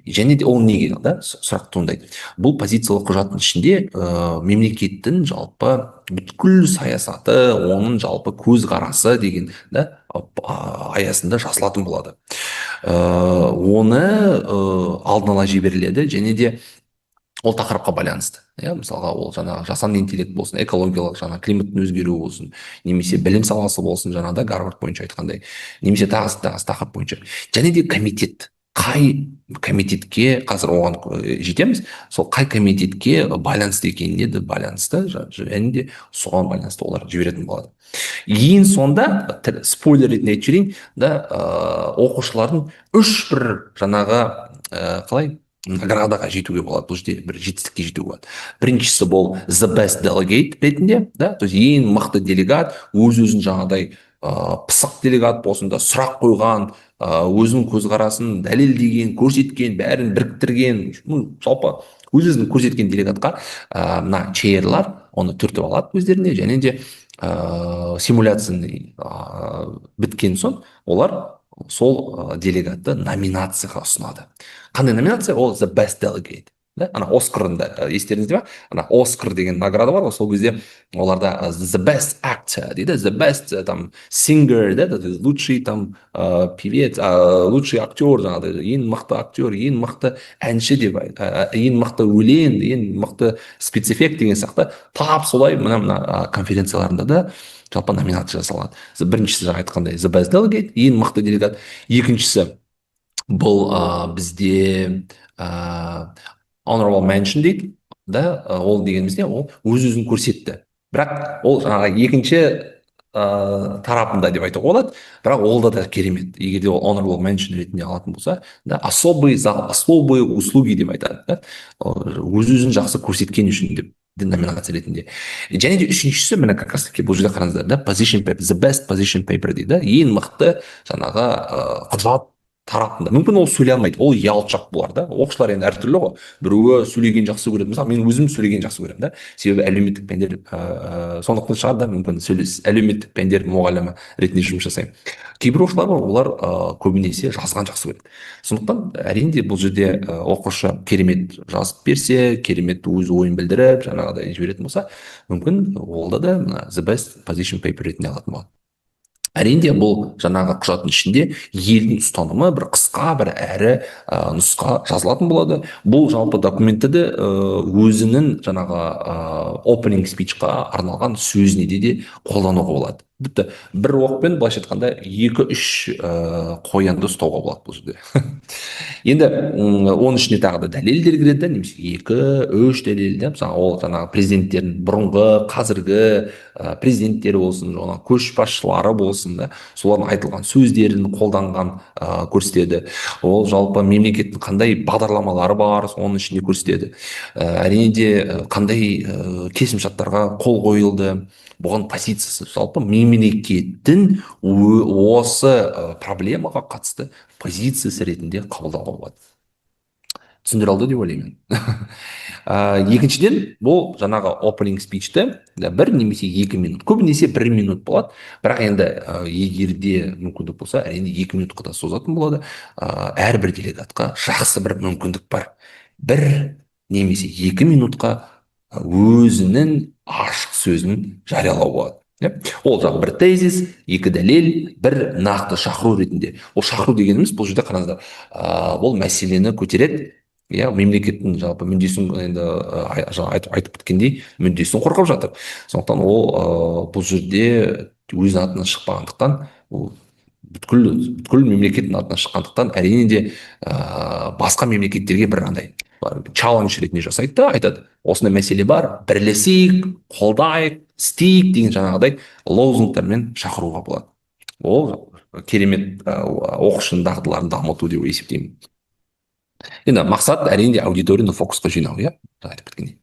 Және де ол неге да сұрақ туындайды. Бұл позициялық құжаттың ішінде мемлекеттің жалпы бүткіл саясаты, оның жалпы көзқарасы деген да аясында жазылатын болады. Оны алдын ала жіберіледі және де ол тақырыпқа байланысты, иә. Мысалға, ол жаңағы жасанды интеллект болсын, экологиялық, жаңағы климаттың өзгеруі болсын, немесе білім саласы болсын, жаңағыда Гарвард бойынша айтқандай, немесе тағы тағы тақырып бойынша. Және де комитет, қай комитетке, қазір оған жетеміз, сол қай комитетке байланысты екеніне де байланысты және де соған байланысты олар жіберетін болады. Ең соңында спойлер ретінде айтып жіберейін да, оқушылардың үш бір жаңағы қалай наградаға жетуге болады, бұл жерде бір жетістікке жетуге болады. Біріншісі бұл the best delegate ретінде да, то есть ең мықты делегат, өз өзін жаңағыдай пысық делегат болсын да, сұрақ қойған, өзінің көзқарасын дәлелдеген, көрсеткен, бәрін біріктірген, ну, жалпы өз өзін көрсеткен делегатқа мына chair-лар оны түртіп алады өздеріне. Және де симуляцияны біткен соң олар сол делегатты номинацияға ұсынады. Қандай номинация ол? The best delegate да. Ана Оскарында, естеріңізде ма, ана Оскар деген награда бар ғой, сол кезде оларда the best actor дейді, the best там singer да, лучший там певец, лучший актер, жаңағыдай ең мықты актер, ең мықты әнші деп, ең мықты өлең, ең мықты спецэффект деген сияқты. Тап солай мына конференцияларында да жалпы номинация жасалады. Біріншісі, жаңа айтқандай, the best delegate, ең мықты делегат. Екіншісі бұл бізде honorable mention дейді да. Ол дегеніміз не? Ол өз өзін көрсетті, бірақ ол жаңағы екінші тарапында деп айтуға болады, бірақ ол да керемет, егер де ол honorable mention ретінде алатын болса да, особый, за особые услуги деп айтады да, өз өзін жақсы көрсеткен үшін деп номинация ретінде. Және де үшіншісі, міне, как раз таки бұл жерде қараңыздар да, position paper, the best position paper дейді, ең мықты жаңағы құжат. Тарапында мүмкін ол сөйлей алмайды, ол ұялшақ болар да. Оқушылар енді әртүрлі ғой, біреуі сөйлеген жақсы көреді. Мысалы, мен өзім сөйлеген жақсы көремін да, себебі әлеуметтік пәндер, сондықтан шығар да мүмкін, әлеуметтік пәндер мұғалімі ретінде жұмыс жасаймын. Кейбір оқушылар бар, олар көбінесе жазған жақсы көреді. Сондықтан, әрине де, бұл жерде оқушы керемет жазып берсе, керемет өз ойын білдіріп, жаңағыдай жіберетін болса, мүмкін ол да мына the best position paper ретінде алатын болады. Әрине, бұл жаңағы құжаттың ішінде елдің ұстанымы бір қысқа, бір әрі нұсқа жазылатын болады. Бұл жалпы документті де өзінің жаңағы opening speech қа арналған сөзіне де қолдануға болады. Тіпті бір оқпен, былайша айтқанда, екі үш қоянды ұстауға болады бұл жерде. Енді оның ішіне тағы да дәлелдер кіреді да, немесе екі үш дәлел да. Мысалы, ол жаңағы президенттердің бұрынғы, қазіргі президенттері болсын, жаңағы көшбасшылары болсын да, солардың айтылған сөздерін қолданған көрсетеді. Ол жалпы мемлекеттің қандай бағдарламалары бар, соның ішінде көрсетеді. Әрине де, қандай келісімшарттарға қол қойылды, бұған позициясы, жалпы мемлекеттің осы проблемаға қатысты позициясы ретінде қабылдауға болады. Түсіндіре алды деп ойлаймын. Екіншіден, бұл жаңағы opening speech ті 1 немесе 2 минут, көбінесе 1 минут болады, бірақ енді егер де мүмкіндік болса, әрине, 2 минутқа да созатын болады. Әрбір делегатқа жақсы бір мүмкіндік бар 1 немесе 2 минутқа өзінің ашық сөзін жариялау болады, иә. Ол жаңағы бір тезис, екі дәлел, бір нақты шақыру ретінде. Ол шақыру дегеніміз бұл жерде, қараңыздар, ол мәселені көтереді, иә, мемлекеттің жалпы мүддесін, енді жаңа айтып кеткендей, мүддесін қорғап жатыр. Сондықтан ол бұл жерде өз атынан шықпағандықтан, ол бүткіл мемлекеттің атынан шыққандықтан, әрине де, басқа мемлекеттерге бір андай challenge ретінде жасайды да, айтады: осындай мәселе бар, бірлесейік, қолдайық, істейік деген жаңағыдай лозунгтармен шақыруға болады. Ол керемет оқушының дағдыларын дамыту деп есептеймін. Енді мақсат, әрине де, аудиторияны фокусқа жинау, иә, жаңа айтып кеткендей.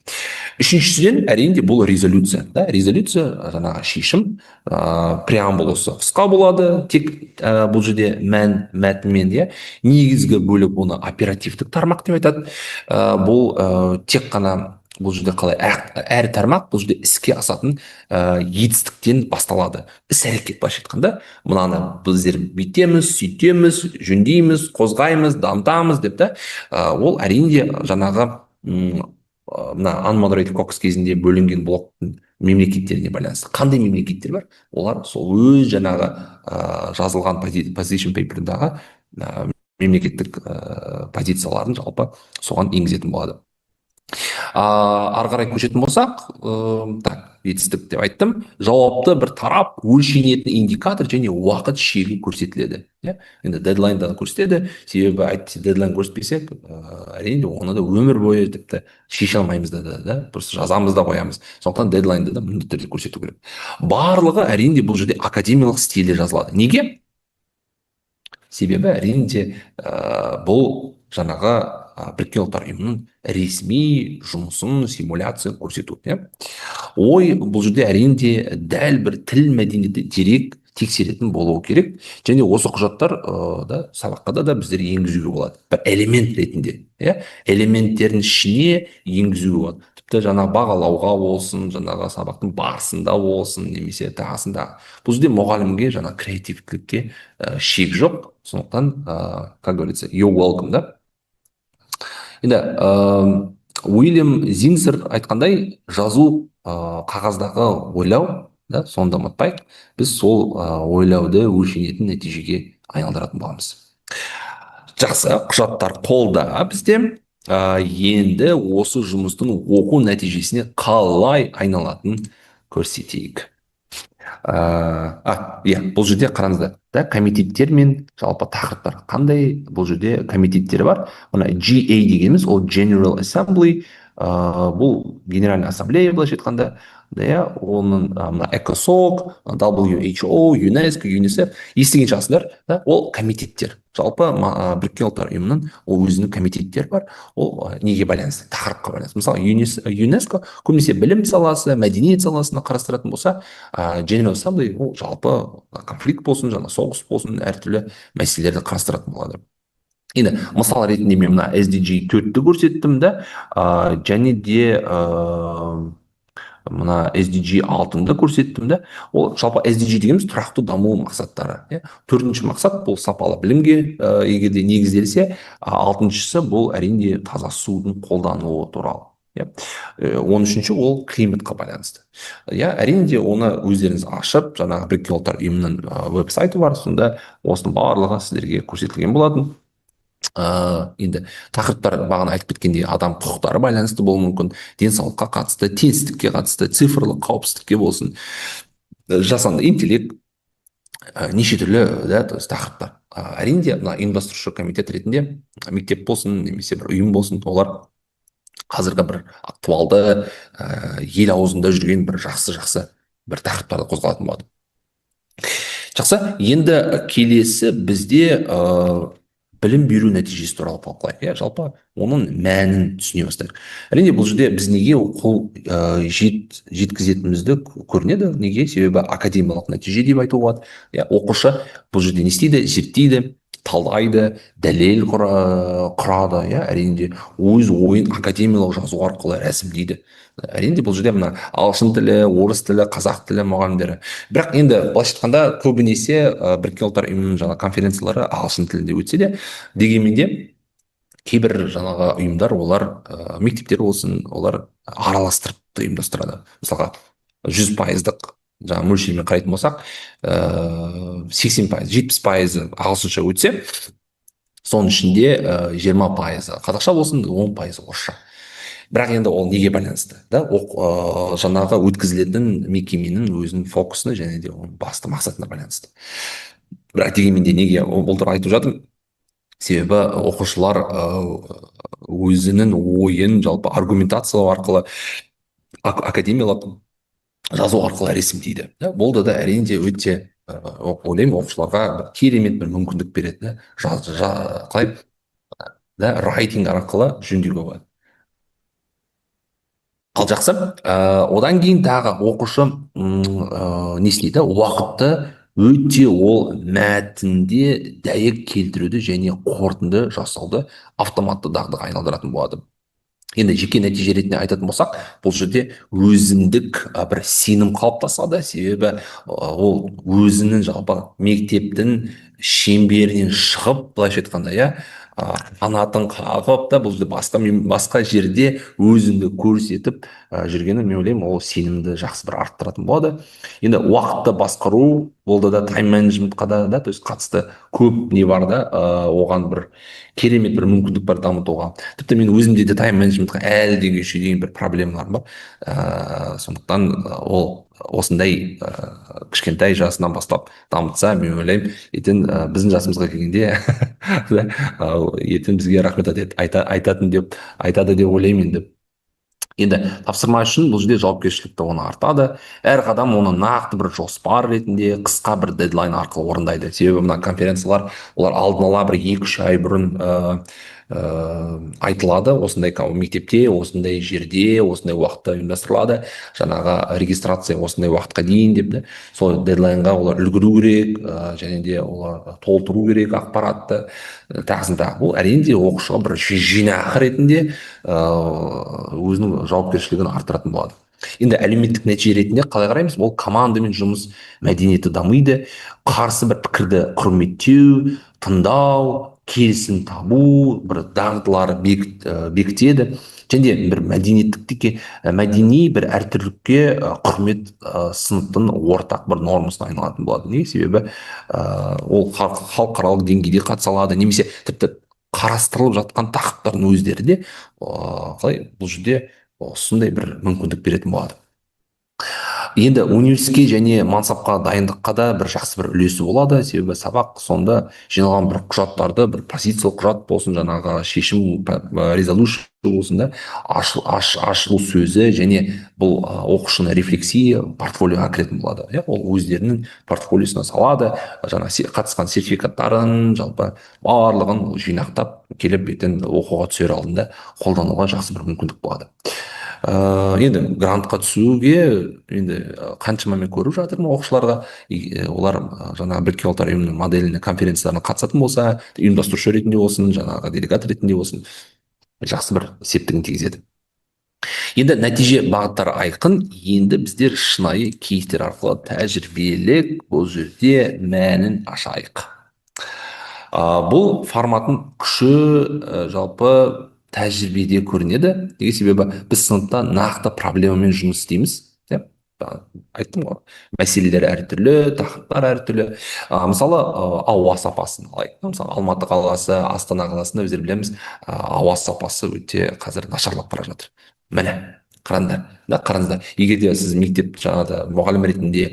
Үшіншіден, әрине де, бұл резолюция да. Резолюция жаңағы шешім, преамбуласы қысқа болады, тек бұл жерде мән мәтінмен, иә. Негізгі бөлік, оны оперативтік тармақ деп айтады. Бұл тек қана бұл жерде қалай әр тармақ бұл жерде іске асатын етістіктен басталады, іс әрекет. Былайша айтқанда, мынаны біздер бүйтеміз, сөйтеміз, жөндейміз, қозғаймыз, дамытамыз деп та. Ол, әрине де, жаңағы мына unmoderated caucus кезінде бөлінген блоктың мемлекеттеріне байланысты, қандай мемлекеттер бар, олар сол өз жаңағы жазылған position paper дағы мемлекеттік позицияларын жалпы соған енгізетін болады. Ары қарай көшетін болсақ, так, жетістік деп айттым. Жауапты бір тарап, өлшенетін индикатор және уақыт шегі көрсетіледі, иә. Енді дедлайнды да көрсетеді, себебі әйтпесе дедлайн көрсетпесек, әрине, оны да өмір бойы тіпті шеше алмаймыз да, просто жазамыз да қоямыз. Сондықтан дедлайнды да міндетті түрде көрсету керек. Барлығы, әрине, бұл жерде академиялық стильде жазылады. Неге? Себебі, әрине де, бұл жаңағы Біріккен Ұлттар Ұйымының ресми жұмысын симуляция көрсету, иә. Ой, бұл жерде, әрине де, дәл бір тіл мәдениеті дерек тексеретін болуы керек. Және осы құжаттар да сабаққа да біздер енгізуге болады бір элемент ретінде, иә, элементтердің ішіне енгізуге болады. Тіпті жаңағы бағалауға болсын, жаңағы сабақтың барысында болсын немесе тағысында, бұл жерде мұғалімге жаңа креативтілікке шек жоқ. Сондықтан, как говорится, you're welcome да. Енді Уильям Зинсер айтқандай, жазу қағаздағы ойлау да, соны да ұмытпайық. Біз сол ойлауды өлшенетін нәтижеге айналдыратын боламыз. Жақсы, құжаттар қолда бізде. Енді осы жұмыстың оқу нәтижесіне қалай айналатынын көрсетейік. Иә, бұл жерде қараңыздар да, комитеттер мен жалпы тақырыптар қандай. Бұл жерде комитеттер бар. Мына GA дегеніміз ол General Assembly, бұл Генеральная ассамблея, былайша айтқанда, иә. Оның мына ECOSOC, WHO, ЮНЕСКО, ЮНИСЕФ, естіген шығарсыздар да. Ол комитеттер, жалпы Біріккен Ұлттар Ұйымының ол өзінің комитеттері бар. Ол неге байланысты? Тақырыпқа байланысты. Мысалы, ЮНЕСКО көбінесе білім саласы, мәдениет саласына қарастыратын болса, General Assembly ол жалпы конфликт болсын, жаңа соғыс болсын, әртүрлі мәселелерді қарастыратын болады. Енді мысал ретінде мен мына SDG 4-ті көрсеттім да, және де мына SDG 6-ны көрсеттім да. Ол жалпы SDG дегеніміз тұрақты даму мақсаттары, иә. Төртінші мақсат бұл сапалы білімге егер де негізделсе, алтыншысы бұл, әрине, таза судың қолданылуы туралы, иә. 13-ші ол климатқа байланысты, иә. Әрине де, оны өздеріңіз ашып, жаңағы Біріккен Ұлттар Ұйымының веб сайты бар, сонда осының барлығы сіздерге көрсетілген болатын. Енді тақырыптар бағана айтып кеткендей, адам құқықтары байланысты болуы мүмкін, денсаулыққа қатысты, теңсіздікке қатысты, цифрлық қауіпсіздікке болсын, жасанды интеллект, неше түрлі да, то есть тақырыптар. Әрине де, мына ұйымдастырушы комитет ретінде мектеп болсын немесе бір ұйым болсын, олар қазіргі бір актуалды, ел аузында жүрген бір жақсы жақсы бір тақырыптарды қозғалатын болады. Жақсы, енді келесі бізде білім беру нәтижесі туралы талқылайық, иә. Жалпы оның мәнін түсіне бастайық. Әрине, бұл жерде біз неге қол жеткізетінімізді көрінеді. Неге? Себебі академиялық нәтиже деп айтуға болады, иә. Оқушы бұл жерде не істейді? Зерттейді, талдайды, дәлел құрады, иә. Әрине де, өз ойын академиялық жазу арқылы рәсімдейді. Әрине де, бұл жерде мына ағылшын тілі, орыс тілі, қазақ тілі мұғалімдері. Бірақ енді былайша айтқанда, көбінесе Біріккен Ұлттар Ұйымының жаңа конференциялары ағылшын тілінде өтсе де, дегенмен де кейбір жаңағы ұйымдар, олар мектептер болсын, олар араластырып та ұйымдастырады. Мысалға, 100%-дық жаңағы мөлшермен қарайтын болсақ, 80%, 70%-ы ағылшынша өтсе, соның ішінде 20%-ы қазақша болсын, 10%-ы орысша. Бірақ енді ол неге байланысты да? Жаңағы өткізілетін мекеменің өзінің фокусына және де оның басты мақсатына байланысты. Бірақ дегенмен де, неге бұл туралы айтып жатырмын? Себебі оқушылар өзінің ойын жалпы аргументациялау арқылы, академиялық жазу арқылы ресімдейді да. Бұл да әрине де өте ойлаймын, оқушыларға бір керемет бір мүмкіндік береді да. Қалай да, writing арқылы жөндеуге болады. Ал жақсы, одан кейін тағы оқушы не істейді? Уақытты өте ол мәтінде дәйек келтіруді және қорытынды жасауды автоматты дағдыға айналдыратын болады. Енді жеке нәтиже ретінде айтатын болсақ, бұл жерде өзіндік бір сенім қалыптасады. Себебі ол өзінің жалпы мектептің шеңберінен шығып, былайша айтқанда, иә, қанатын қағып та, бұл жерде басқа жерде өзіңді көрсетіп жүргені, мен ойлаймын, ол сенімді жақсы бір арттыратын болады. Енді уақытты басқару болды да, тайм-менеджментқа да, то есть қатысты көп не бар да, оған бір керемет бір мүмкіндік бар дамытуға. Тіпті мен өзімде де тайм-менеджментқа әлі күнге дейін бір проблемаларым бар. Сондықтан ол осындай кішкентай жасынан бастап дамытса, мен ойлаймын, ертең біздің жасымызға келгенде да, ертең бізге рахмет айтатын деп айтады деп ойлаймын. Енді тапсырма үшін бұл жерде жауапкершілік те оны артады. Әр қадам оны нақты бір жоспар ретінде, қысқа бір дедлайн арқылы орындайды. Себебі мына конференциялар, олар алдын ала бір 2-3 ай бұрын айтылады: осындай мектепте, осындай жерде, осындай уақытта ұйымдастырылады, жаңағы регистрация осындай уақытқа дейін деп да. Сол дедлайнға олар үлгеру керек, және де олар толтыру керек ақпаратты, тағысын тағы. Бұл, әрине де, оқушыға бір жинақы ретінде өзінің жауапкершілігін арттыратын болады. Енді әлеуметтік нәтиже ретінде қалай қараймыз? Ол командамен жұмыс мәдениеті дамиды. Қарсы бір пікірді құрметтеу, тыңдау, келісім табу бір дағдылары бекітеді және де бір мәдениеттікке, мәдени бір әртүрлілікке құрмет сыныптың ортақ бір нормасына айналатын болады. Неге? Себебі ол халықаралық деңгейде қатыса алады немесе тіпті қарастырылып жатқан тақырыптардың өздері де қалай, бұл жерде осындай бір мүмкіндік беретін болады. Енді университетке және мансапқа дайындыққа да бір жақсы бір үлесі болады. Себебі сабақ сонда жиналған бір құжаттарды, бір позициялық құжат болсын, жаңағы шешім, resolution болсын да, ашылу сөзі және бұл оқушының рефлексия портфолиоға кіретін болады, иә. Ол өздерінің портфолиосына салады жаңа қатысқан сертификаттарын, жалпы барлығын жинақтап келіп, ертең оқуға түсер алдында қолдануға жақсы бір мүмкіндік болады. Енді грантқа түсуге енді қаншама мен көріп жатырмын оқушыларға, олар жаңағы Біріккен Ұлттар Ұйымының моделіне, конференцияларына қатысатын болса, ұйымдастырушы ретінде болсын, жаңағы делегат ретінде болсын, жақсы бір септігін тигізеді. Енді нәтиже бағыттары айқын. Енді біздер шынайы кейстер арқылы тәжірибелік бұл жерде мәнін ашайық. Бұл форматтың күші жалпы тәжірибеде көрінеді. Неге? Себебі біз сыныпта нақты проблемамен жұмыс істейміз, иә. Айттым ғой, мәселелер әртүрлі, тақырыптар әртүрлі. Мысалы, ауа сапасын алайық. Мысалы, Алматы қаласы, Астана қаласында біздер білеміз, ауа сапасы өте қазір нашарлап бара жатыр. Міне, қараңдар да, қараңыздар, егер де сіз мектеп жаңағы мұғалім ретінде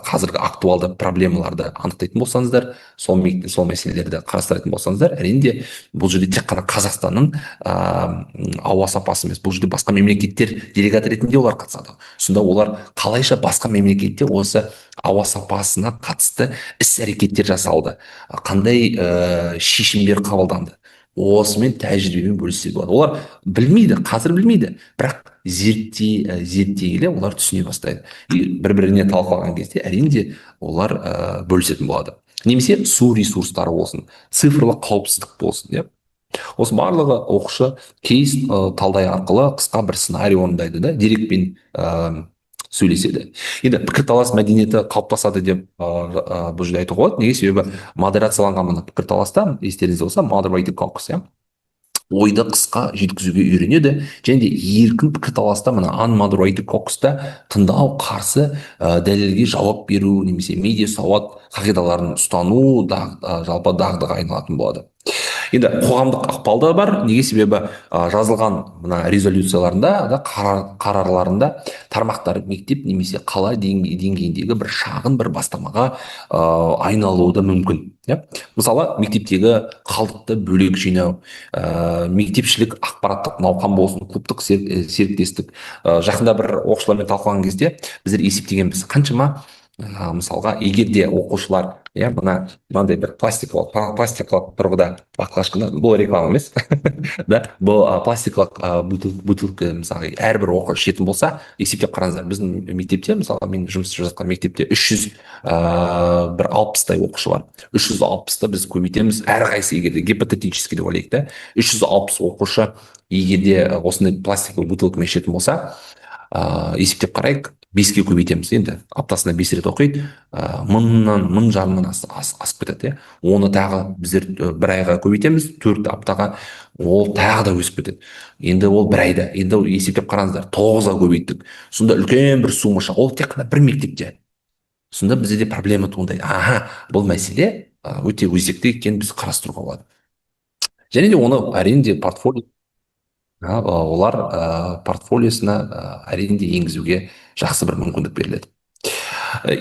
қазіргі актуалды проблемаларды анықтайтын болсаңыздар, сол мәселелерді қарастыратын болсаңыздар, әрине де, бұл жерде тек қана Қазақстанның ауа сапасы емес, бұл жерде басқа мемлекеттер делегат ретінде олар қатысады. Сонда олар қалайша басқа мемлекетте осы ауа сапасына қатысты іс әрекеттер жасалды, қандай шешімдер қабылданды, осымен тәжірибемен бөліссе болады. Олар білмейді, қазір білмейді, бірақ зерттей келе олар түсіне бастайды. И бір біріне талқылаған кезде, әрине де, олар бөлісетін болады. Немесе су ресурстары болсын, цифрлық қауіпсіздік болсын, иә. Осы барлығы оқушы кейс талдай арқылы қысқа бір сценарий орындайды да, дерекпен сөйлеседі. Енді пікірталас мәдениеті қалыптасады деп бұл жерде айтуға болады. Неге? Себебі модерацияланған мына пікірталаста, естеріңізде болса, moderated caucus, иә, ойды қысқа жеткізуге үйренеді. Және де еркін пікірталаста, мына unmoderated caucus-та тыңдау, қарсы дәлелге жауап беру немесе медиа сауат қағидаларын ұстану жалпы дағдыға айналатын болады. Енді қоғамдық ықпал да бар. Неге? Себебі жазылған мына резолюцияларында да, қарарларында тармақтар мектеп немесе қала деңгейіндегі бір шағын бір бастамаға айналуы да мүмкін, иә. Мысалы, мектептегі қалдықты бөлек жинау, мектепшілік ақпараттық науқан болсын, клубтық серіктестік. Жақында бір оқушылармен талқылаған кезде біздер есептегенбіз, қаншама мысалға, егер де оқушылар, иә, мынандай бір пластикалық тұрғыда баклажканы, бұл реклама емес да, бұл пластикалық бутылка, мысалы, әрбір оқушы ішетін болса, есептеп қараңыздар. Біздің мектепте, мысалы, мен жұмыс істеп жатқан мектепте 300 бір 60-тай оқушы бар. 360-ты біз көбейтеміз, әрқайсысы, егер де гипотетически деп ойлайық та, 360 оқушы егер де осындай пластиковый бутылкамен ішетін болса, есептеп қарайық, 5-ке көбейтеміз. Енді аптасына 5 рет оқиды, 1000-нан, 1500-нан асып кетеді, иә. Оны тағы біздер бір айға көбейтеміз, 4 аптаға, ол тағы да өсіп кетеді. Енді ол бір айда, енді есептеп қараңыздар, 9-ға көбейттік. Сонда үлкен бір сумма шығады. Ол тек қана бір мектепте. Сонда бізде де проблема туындайды. Аха, бұл мәселе өте өзекті екенін біз қарастыруға болады. Және де оны, әрине де, портфолио олар портфолиосына әрине де енгізуге жақсы бір мүмкіндік беріледі.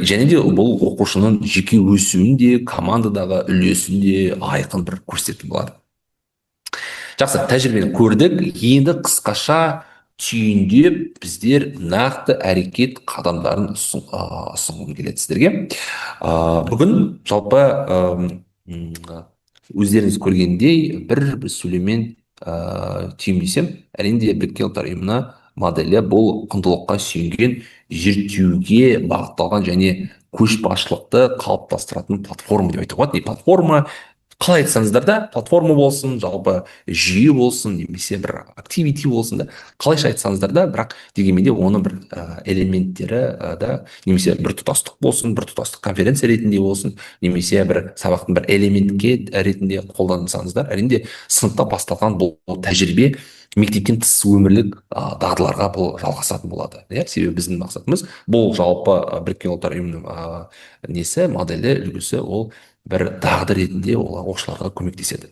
Және де бұл оқушының жеке өсуін де, командадағы үлесін де айқын бір көрсететін болады. Жақсы, тәжірибені көрдік. Енді қысқаша түйіндеп, біздер нақты әрекет қадамдарын ұсынғым келеді сіздерге. Бүгін жалпы өздеріңіз көргендей, бір сөйлеммен түйіндесем, әрине де, Біріккен Ұлттар Ұйымына моделі бұл құндылыққа сүйенген, зерттеуге бағытталған және көшбасшылықты қалыптастыратын платформа деп айтуға болады. Не платформа, қалай айтсаңыздар да, платформа болсын, жалпы жүйе болсын немесе бір activity болсын да, қалайша айтсаңыздар да, бірақ дегенмен де оның бір элементтері да, немесе бір тұтастық болсын, бір тұтастық конференция ретінде болсын, немесе бір сабақтың бір элементке ретінде қолдансаңыздар, әрине, сыныпта басталған бұл тәжірибе мектептен тыс өмірлік дағдыларға бұл жалғасатын болады, иә. Себебі біздің мақсатымыз бұл жалпы Біріккен Ұлттар Ұйымының несі, моделі, үлгісі, ол бір дағды ретінде ол оқушыларға көмектеседі.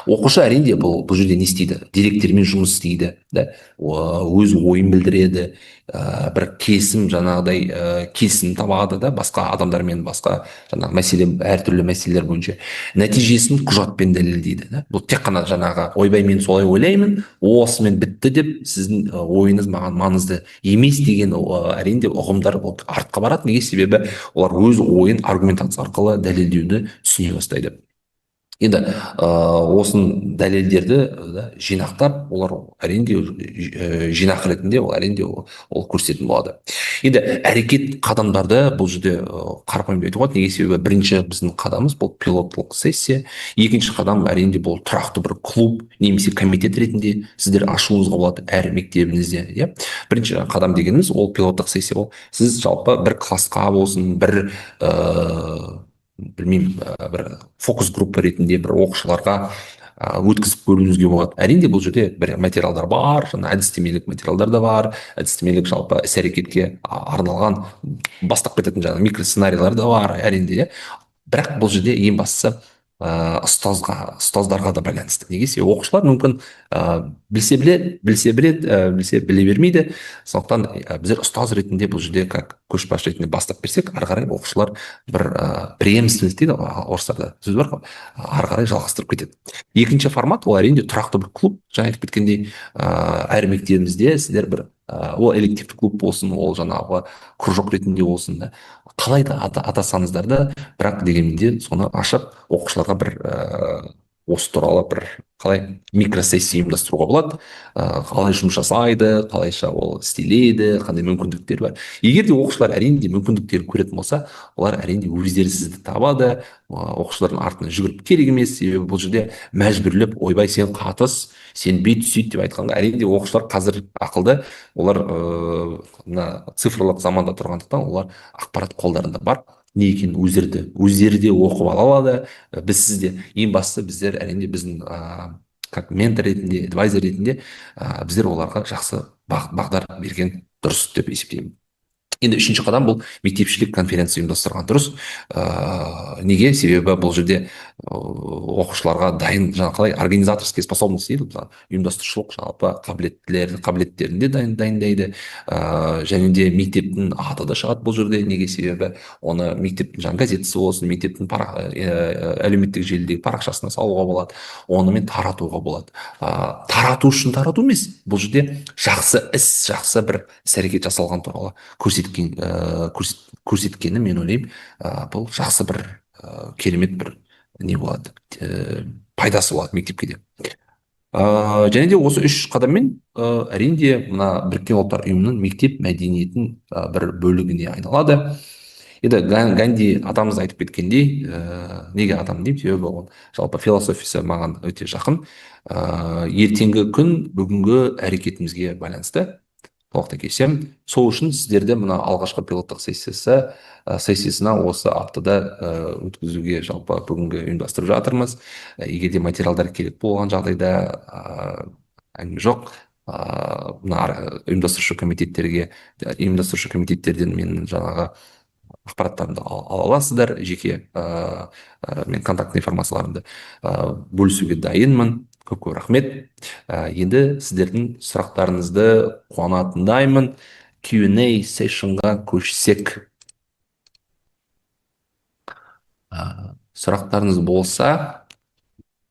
Оқушы, әрине, бұл жерде не істейді? Деректермен жұмыс істейді да, өз ойын білдіреді, бір келісім, жаңағыдай келісім табады да басқа адамдармен, басқа жаңағы мәселе, әртүрлі мәселелер бойынша нәтижесін құжатпен дәлелдейді да. Бұл тек қана жаңағы «ойбай, мен солай ойлаймын, осымен бітті» деп, «сіздің ойыңыз маған маңызды емес» деген, әрине, ұғымдар ол артқа барады. Неге? Себебі олар өз ойын аргументация арқылы дәлелдеуді түсіне бастайды. Енді осын дәлелдерді да, жинақтап, олар әрине де, жинақ ретінде ол әрине де ол көрсететін болады. Енді әрекет қадамдарды бұл жерде қарапайым деп айтуға болады. Неге? Себебі бірінші біздің қадамымыз бұл пилоттық сессия. Екінші қадам әрине де бұл тұрақты бір клуб немесе комитет ретінде сіздер ашуыңызға болады әр мектебіңізде, иә. Бірінші қадам дегеніміз ол пилоттық сессия. Ол сіз жалпы бір классқа болсын, бір білмеймін, бір фокус группа ретінде бір оқушыларға өткізіп көруіңізге болады. Әрине бұл жерде бір материалдар бар, жаңа әдістемелік материалдар да бар, әдістемелік жалпы іс әрекетке арналған бастап кететін жаңа микросценарийлер да бар әрине де. Бірақ бұл жерде ең бастысы ұстаздарға да байланысты. Неге? Себебі оқушылар мүмкін білсе біледі, білсе біледі, білсе біле бермейді. Сондықтан біздер ұстаз ретінде бұл жерде как көшбасшы ретінде бастап берсек, ары қарай оқушылар бір преемственность дейді ғой, орыстарда сөз бар ғой, ары қарай жалғастырып кетеді. Екінші формат ол әрине тұрақты бір клуб, жаңа айтып кеткендей, әр мектебімізде сіздер бір ол элективті клуб болсын, ол жаңағы кружок ретінде болсын да, қалай да атасаңыздар да, бірақ дегенмен де соны ашып оқушыларға бір осы туралы бір қалай микросессия ұйымдастыруға болады, қалай жұмыс жасайды, қалайша ол істеледі, қандай мүмкіндіктер бар. Егер де оқушылар әрине де мүмкіндіктерін көретін болса, олар әрине де өздері сізді табады, оқушылардың артынан жүгіріп керек емес. Себебі бұл жерде мәжбүрлеп, ойбай, сен қатыс, сен бүйт сөйт деп айтқанға, әрине де оқушылар қазір ақылды, олар мына цифрлық заманда тұрғандықтан олар ақпарат қолдарында бар, не екенін өздері де оқып ала алады. Біз сізде ең бастысы біздер әрине біздің как ментор ретінде, адвайзер ретінде біздер оларға жақсы бағдар берген дұрыс деп есептеймін. Енді үшінші қадам бұл мектепішілік конференция ұйымдастырған дұрыс. Неге? Себебі бұл жерде оқушыларға дайын, жаңа қалай организаторские способности дейді, мысалы, ұйымдастырушылық жалпы қабілеттерін де дайындайды. Және де мектептің аты да шығады бұл жерде. Неге? Себебі оны мектептің жаңа газетасы болсын, мектептің әлеуметтік желідегі парақшасына салуға болады, онымен таратуға болады. Тарату үшін тарату емес, бұл жерде жақсы іс, жақсы бір іс әрекет жасалған туралы көрсеткені мен ойлаймын, бұл жақсы бір керемет бір не болады, пайдасы болады мектепке де. Және де осы үш қадаммен әрине де мына Біріккен Ұлттар Ұйымының мектеп мәдениетін бір бөлігіне айналады. Енді Ганди атамыз айтып кеткендей, неге атам деймін, себебі ол жалпы философиясы маған өте жақын. Ертеңгі күн бүгінгі әрекетімізге байланысты. Толықтай келісемін. Сол үшін сіздерді мына алғашқы пилоттық сессиясына осы аптада өткізуге жалпы бүгінгі ұйымдастырып жатырмыз. Егер де материалдар керек болған жағдайда, әңгіме жоқ. Мына ұйымдастырушы комитеттерге, ұйымдастырушы комитеттерден менің жаңағы ақпараттарымды ала аласыздар, жеке мен контактный информацияларымды бөлісуге дайынмын. Көп-көп рахмет. Енді сіздердің сұрақтарыңызды қуана тыңдаймын. Q and A sessionға көшсек. Сұрақтарыңыз болса,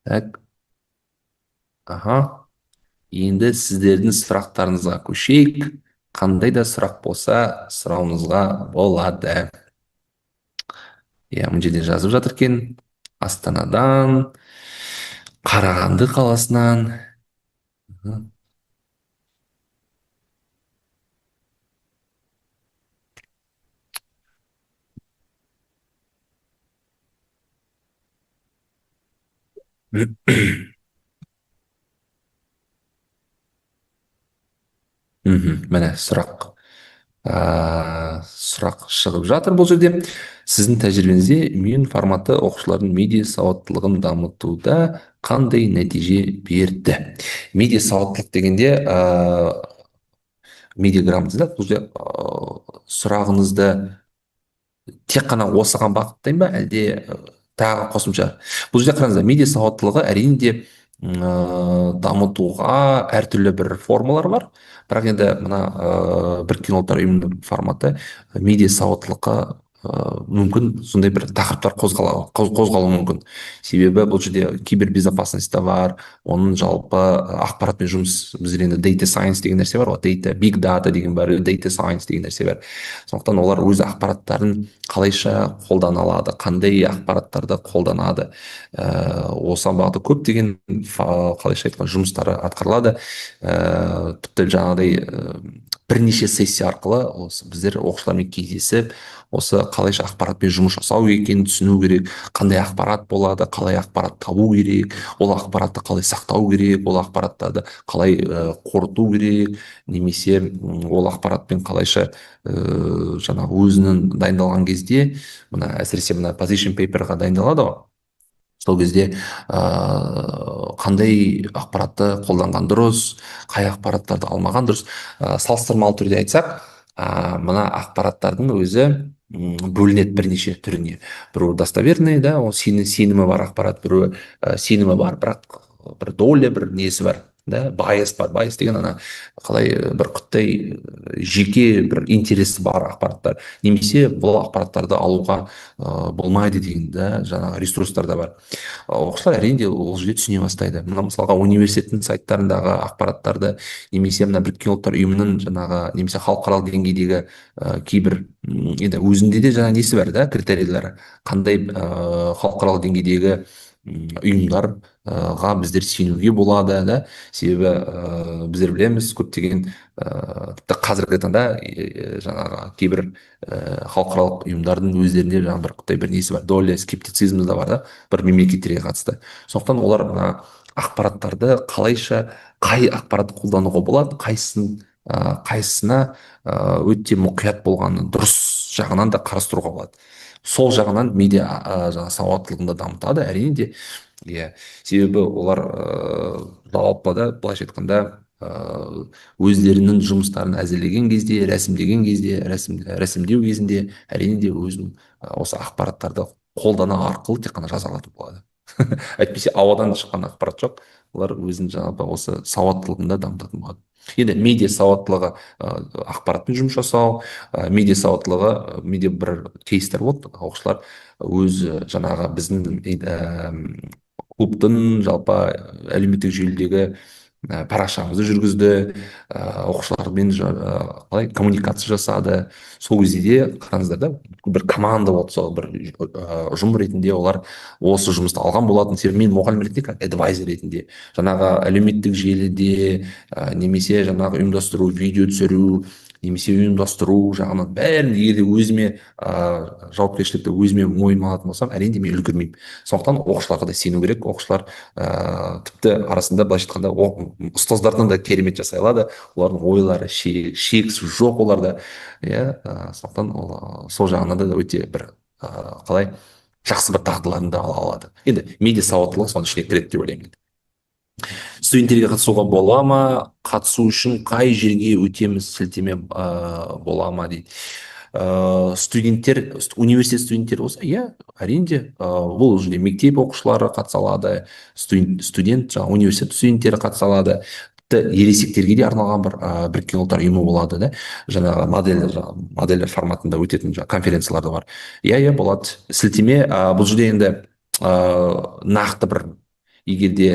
так. Аха. Енді сіздердің сұрақтарыңызға көшейік. Қандай да сұрақ болса, сұрауыңызға болады. Иә, мына жерде жазып жатыр екен. Астанадан, Қарағанды қаласынан. Міне сұрақ. Сұрақ шығып жатыр бұл жерде. Сіздің тәжірибеңізде Мюн форматы оқушылардың медиа сауаттылығын дамытуда қандай нәтиже берді? Медиа сауаттылық дегенде, медиа грамотность, да, бұл жерде, сұрағыңызды тек қана осыған бағыттайын ба, әлде тағы қосымша? Бұл жерде қараңыздар, медиа сауаттылығы әрине де, дамытуға әртүрлі бір формалар бар. Бірақ енді мына, Біріккен Ұлттар Ұйымының форматы медиа сауаттылыққа, Мүмкін, сондай бір тақырыптар қозғалуы мүмкін, себебі бұл жерде кибербезопасность та бар, оның жалпы ақпаратпен жұмыс. Біздер енді data science деген нәрсе бар ғой, data, big data деген бар, data science деген нәрсе бар. Сондықтан олар өз ақпараттарын қалайша қолдана алады, қандай ақпараттарды қолданады, осыған бағытта көптеген, қалайша айтқан, жұмыстары атқарылады. Тіпті жаңағыдай бірнеше сессия арқылы осы біздер оқушылармен кездесіп, осы қалайша ақпаратпен жұмыс жасау екенін түсіну керек: қандай ақпарат болады, қалай ақпарат табу керек, ол ақпаратты қалай сақтау керек, ол ақпараттарды қалай қорыту керек немесе ол ақпаратпен қалайша жаңағы өзінің дайындалған кезде, мына әсіресе мына position paper ға дайындалады ғой, сол кезде қандай ақпаратты қолданған дұрыс, қай ақпараттарды алмаған дұрыс. Салыстырмалы түрде айтсақ, мына ақпараттардың өзі бөлінеді бірнеше түріне: біреуі достоверный да, ол сенімі бар ақпарат, біреуі сенімі бар, бірақ бір доля, бір несі бар да, bias бар. Bias деген ана қалай, бір құттай жеке бір интересі бар ақпараттар немесе бұл ақпараттарды алуға болмайды деген да жаңағы ресурстар да бар. Оқушылар, әрине де, ол жерде түсіне бастайды. Мына, мысалға, университеттің сайттарындағы ақпараттарды немесе мына Біріккен Ұлттар Ұйымының жаңағы немесе халықаралық деңгейдегі кейбір енді өзінде де жаңа несі бар да, критерийлері, қандай халықаралық деңгейдегі ұйымдарға біздер сенуге болады да. Себебі біздер білеміз, көптеген тіпті қазіргі таңда жаңағы кейбір халықаралық ұйымдардың өздерінде жаңағы бір құттай бір несі бар, доля скептицизм да бар да бір мемлекеттерге қатысты. Сондықтан олар мына ақпараттарды қалайша, қай ақпаратты қолдануға болады, қайсысын қайсысына өте мұқият болғаны дұрыс жағынан да қарастыруға болады. Сол жағынан медиа жаңағы сауаттылығын да дамытады, әрине де, иә. Себебі олар жалпы да, былайша айтқанда, өздерінің жұмыстарын әзірлеген кезде, рәсімдеген кезде, рәсімдеу кезінде, әрине де, өзінің осы ақпараттарды қолдана арқылы тек қана жаза алатын болады. Әйтпесе ауадан шыққан ақпарат жоқ. Олар өзінің жаңағы осы сауаттылығын да дамытатын болады. Енді медиа сауаттылығы, ақпаратпен жұмыс жасау, медиа сауаттылығы, медиа бір кейстер болды. Оқушылар өз жаңағы біздің клубтың жалпы әлеуметтік желідегі парақшамызды жүргізді, оқушылармен қалай коммуникация жасады. Сол кезде де қараңыздар да, бір команда болды, сол бір ұжым ретінде олар осы жұмысты алған болатын. Себебі мен мұғалім ретінде, как advisor ретінде, жаңағы әлеуметтік желіде немесе жаңағы ұйымдастыру, видео түсіру немесе ұйымдастыру жағынан бәрін егер де өзіме жауапкершілікті өзіме мойныма алатын болсам, әрине, мен үлгермеймін. Сондықтан оқушыларға да сену керек. Оқушылар тіпті арасында, былайша айтқанда, ұстаздардан да керемет жасай алады. Олардың ойлары шексіз жоқ оларда, иә. Сондықтан ол сол жағынан да өте бір қалай, жақсы бір дағдыларын да ала алады. Енді медиа сауаттылық соның ішіне кіреді деп ойлаймын. Студенттерге қатысуға бола ма? Қатысу үшін қай жерге өтеміз, сілтеме бола ма дейді. Студенттер, университет студенттері болса, иә, әрине де. Бұл жерде мектеп оқушылары қатыса алады, студент, жаңағы университет студенттері қатыса алады. Тіпті ересектерге де арналған бір Біріккен Ұлттар Ұйымы болады да, жаңағы модель, жаңағы модельдер форматында өтетін жаңағы конференциялар да бар. Иә, болады. Сілтеме бұл жерде енді нақты бір егер де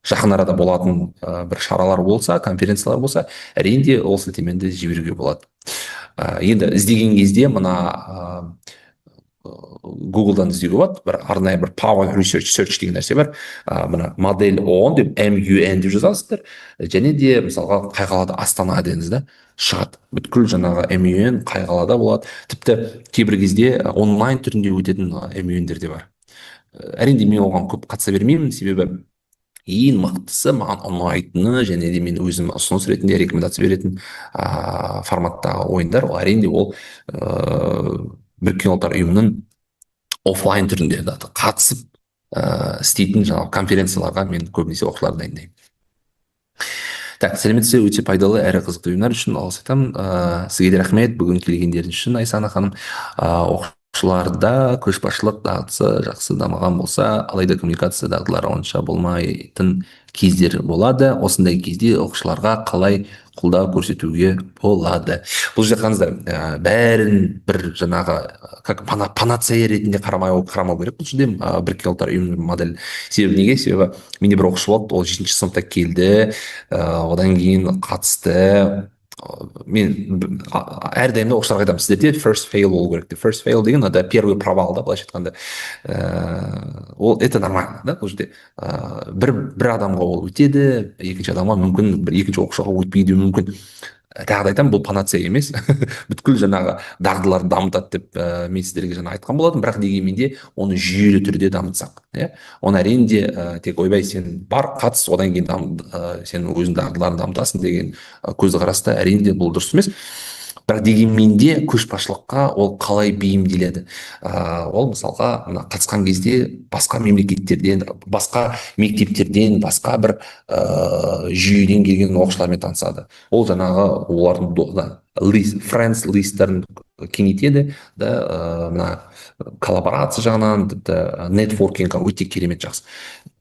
жақын арада болатын бір шаралар болса, конференциялар болса, әрине де, ол сілтемені жіберуге болады. Енді іздеген кезде мына Гуглдан іздеуге болады. Бір арнайы бір Power Research Search деген нәрсе бар. Мына модель ООН деп, МЮН деп жазасыздар және де, мысалға, қай қалада, Астана деңіз да, шығады бүткіл жаңағы МЮН қай қалада болады. Тіпті кейбір кезде онлайн түрінде өтетін МЮНдер де бар. Әрине, мен оған көп қатыса бермеймін, себебі ең мықтысы, маған ұнайтыны және де мен өзім ұсыныс ретінде рекомендация беретін форматтағы ойындар, ол, әрине, ол Біріккен Ұлттар Ұйымының офлайн түрінде да, қатысып істейтін жаңағы конференцияларға мен көбінесе оқушыларды дайындаймын. Так, сәлеметсіз бе, өте пайдалы әрі қызықты вебинар үшін алғыс айтамын. Сізге де рахмет бүгін келгендеріңіз үшін, Айсана ханым. Оқушыларда көшбасшылық дағдысы жақсы дамыған болса, алайда коммуникация дағдылары онша болмайтын кездер болады. Осындай кезде оқушыларға қалай қолдау көрсетуге болады? Бұл жерде қараңыздар, бәрін бір жаңағы как панацея ретінде қарамау керек бұл жерде, Біріккен Ұлттар Ұйымының модель. Себебі неге? Себебі менде бір оқушы болды, ол жетінші сыныпта келді, одан кейін қатысты. Мен әрдайым да оқушыларға айтамын: сіздерде first fail болу керек деп. First fail деген это первый провал да, былайша айтқанда. Ол это нормально да. Бұл жерде бір адамға ол өтеді, екінші адамға мүмкін, бір екінші оқушыға өтпей де мүмкін. Тағы да айтамын, бұл панацея емес, бүткіл жаңағы дағдыларды дамытады деп мен сіздерге жаңа айтқан болатынмын. Бірақ дегенмен де оны жүйелі түрде дамытсақ, иә, оны әрине де тек «ойбай, сен бар, қатыс, одан кейін сен өзің дағдыларын дамытасың» деген көзқараста әрине де бұл дұрыс емес. Бірақ дегенмен де көшбасшылыққа ол қалай бейімделеді? Ол мысалға мына қатысқан кезде басқа мемлекеттерден, басқа мектептерден, басқа бір жүйеден келген оқушылармен танысады. Ол жаңағы олардың list, friends list терін кеңейтеді да, мына коллаборация жағынан, тіпті networking қа өте керемет жақсы.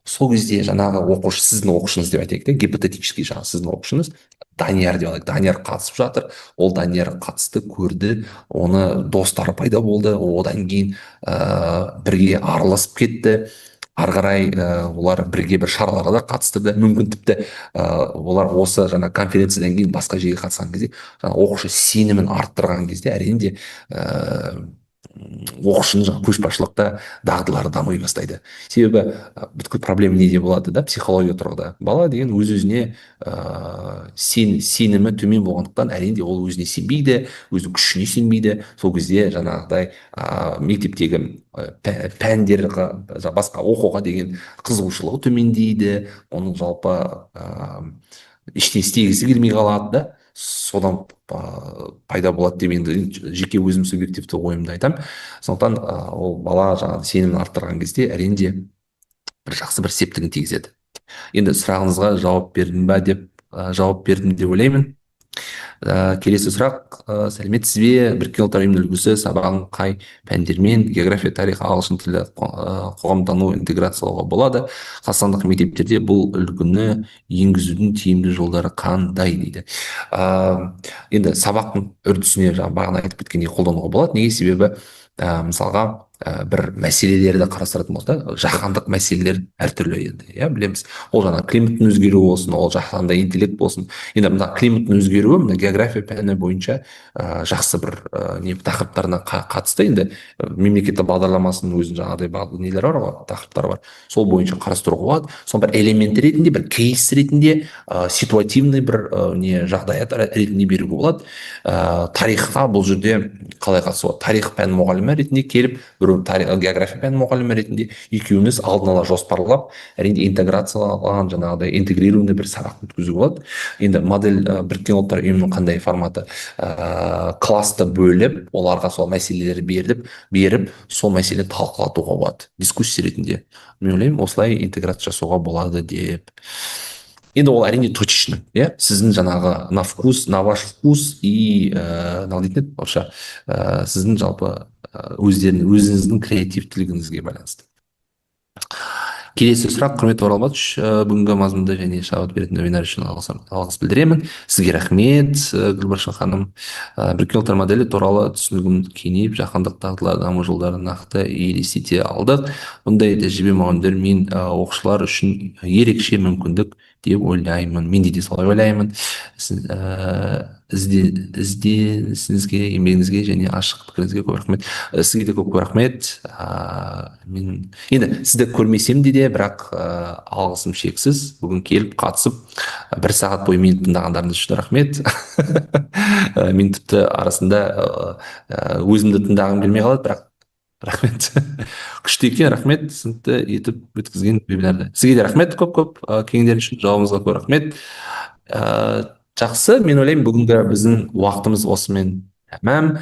Сол кезде жаңағы оқушы, сіздің оқушыңыз деп айтайық та, гипотетический, жаңағы сіздің оқушыңыз Данияр деп алайық. Данияр қатысып жатыр. Ол Данияр қатысты, көрді, оны достары пайда болды. Одан кейін бірге араласып кетті. Ары қарай олар бірге бір шараларға да қатысты да мүмкін. Тіпті олар осы жаңа конференциядан кейін басқа жерге қатысқан кезде, жаңа оқушы сенімін арттырған кезде, әрине де оқушының жаңағы көшбасшылықта дағдылары дами бастайды. Себебі бүткіл проблема неде болады да? Психология тұрғыда бала деген өз өзіне сенімі төмен болғандықтан, әрине де ол өзіне сенбейді, өзінің күшіне сенбейді. Сол кезде жаңағыдай мектептегі пәндер, басқа оқуға деген қызығушылығы төмендейді, оның жалпы ештеңе істегісі келмей қалады да. Содан пайда болады деп енді жеке өзім субъективті ойымды айтамын. Сондықтан ол бала жаңағы сенімін арттырған кезде, әрине де бір жақсы бір септігін тигізеді. Енді сұрағыңызға жауап бердім ба деп, жауап бердім деп ойлаймын. Келесі сұрақ. Сәлеметсіз бе! Біріккен Ұлттар Ұйымының үлгісі сабағын қай пәндермен, география, тарих, ағылшын тілі, қоғамтану, интеграциялауға болады? Қазақстандық мектептерде бұл үлгіні енгізудің тиімді жолдары қандай дейді. Енді сабақтың үрдісіне жаңа бағана айтып кеткендей қолдануға болады. Неге? Себебі мысалға бір мәселелерді қарастыратын болсақ, жаһандық мәселелер әртүрлі енді, иә, білеміз. Ол жаңағы климаттың өзгеруі болсын, ол жаһанды интеллект болсын. Енді мына климаттың өзгеруі мына география пәні бойынша жақсы бір не тақырыптарына қатысты. Енді мемлекеттік бағдарламасының өзінің жаңағыдай нелері бар ғой, тақырыптары бар, сол бойынша қарастыруға болады. Соның бір элементі ретінде, бір кейс ретінде, ситуативный бір не жағдаят ретінде беруге болады. Тарихқа бұл жерде қалай қатысуға? Тарих пән мұғалімі ретінде келіп, біреу тарих, география пән мұғалімі ретінде, екеуміз алдын ала жоспарлап, әрине, интеграциялаған, жаңағыдай интегрированный бір сабақ өткізуге болады. Енді модель Біріккен Ұлттар Ұйымының қандай форматы? Классты бөліп, оларға сол мәселелерді беріп, сол мәселені талқылатуға болады дискуссия ретінде. Мен ойлаймын, осылай интеграция жасауға болады деп. Енді ол, әрине, точечно, иә, сіздің жаңағы на вкус, на ваш вкус и мынау дейтін еді орысша, сіздің жалпы өздерін өзіңіздің креативтілігіңізге байланысты. Келесі сұрақ. Құрметті Оралбатович, бүгінгі мазмұнды және шабыт беретін вебинар үшін алғыс білдіремін. Сізге рахмет, Гүлбаршын ханым. Біріккен Ұлттар моделі туралы түсінігім кеңейіп, жаһандық дағдылар даму жолдарын нақты елестете алдық. Бұндай тәжірибе мұғалімдер мен оқушылар үшін ерекше мүмкіндік деп ойлаймын. Мен де солай ойлаймын. Ізденісіңізге, еңбегіңізге және ашық пікіріңізге көп рахмет. Сізге де көп көп рахмет. Мен енді сізді көрмесем де, бірақ алғысым шексіз. Бүгін келіп, қатысып, бір сағат бойы мені тыңдағандарыңыз үшін рахмет. Мен тіпті арасында өзімді тыңдағым келмей қалады, бірақ рахмет, күшті екен, рахмет түсінікті етіп өткізген вебинарды. Сізге де рахмет көп көп келгендеріңіз үшін, жауабыңызға көп рахмет. Жақсы, мен ойлаймын, бүгінгі біздің уақытымыз осымен тәмам.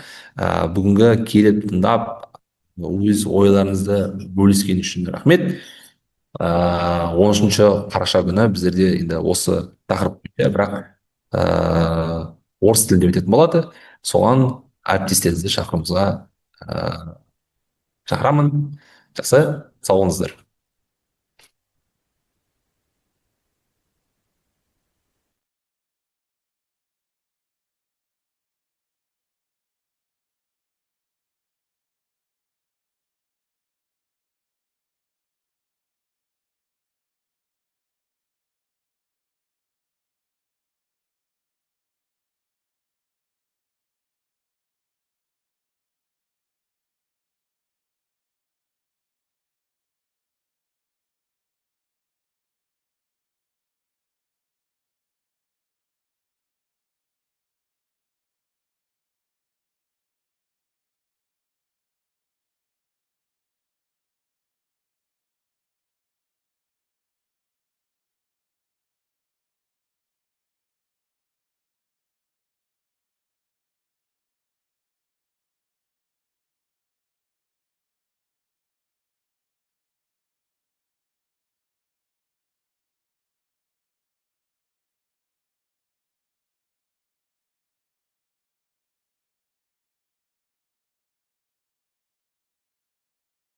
Бүгінгі келіп, тыңдап, өз ойларыңызды бөліскен үшін рахмет. 13 қараша күні біздерде енді осы тақырып, бірақ орыс тілінде өтетін болады. Соған әріптестеріңізді шақыруыңызға Шақырамын. Жақсы, сау болыңыздар.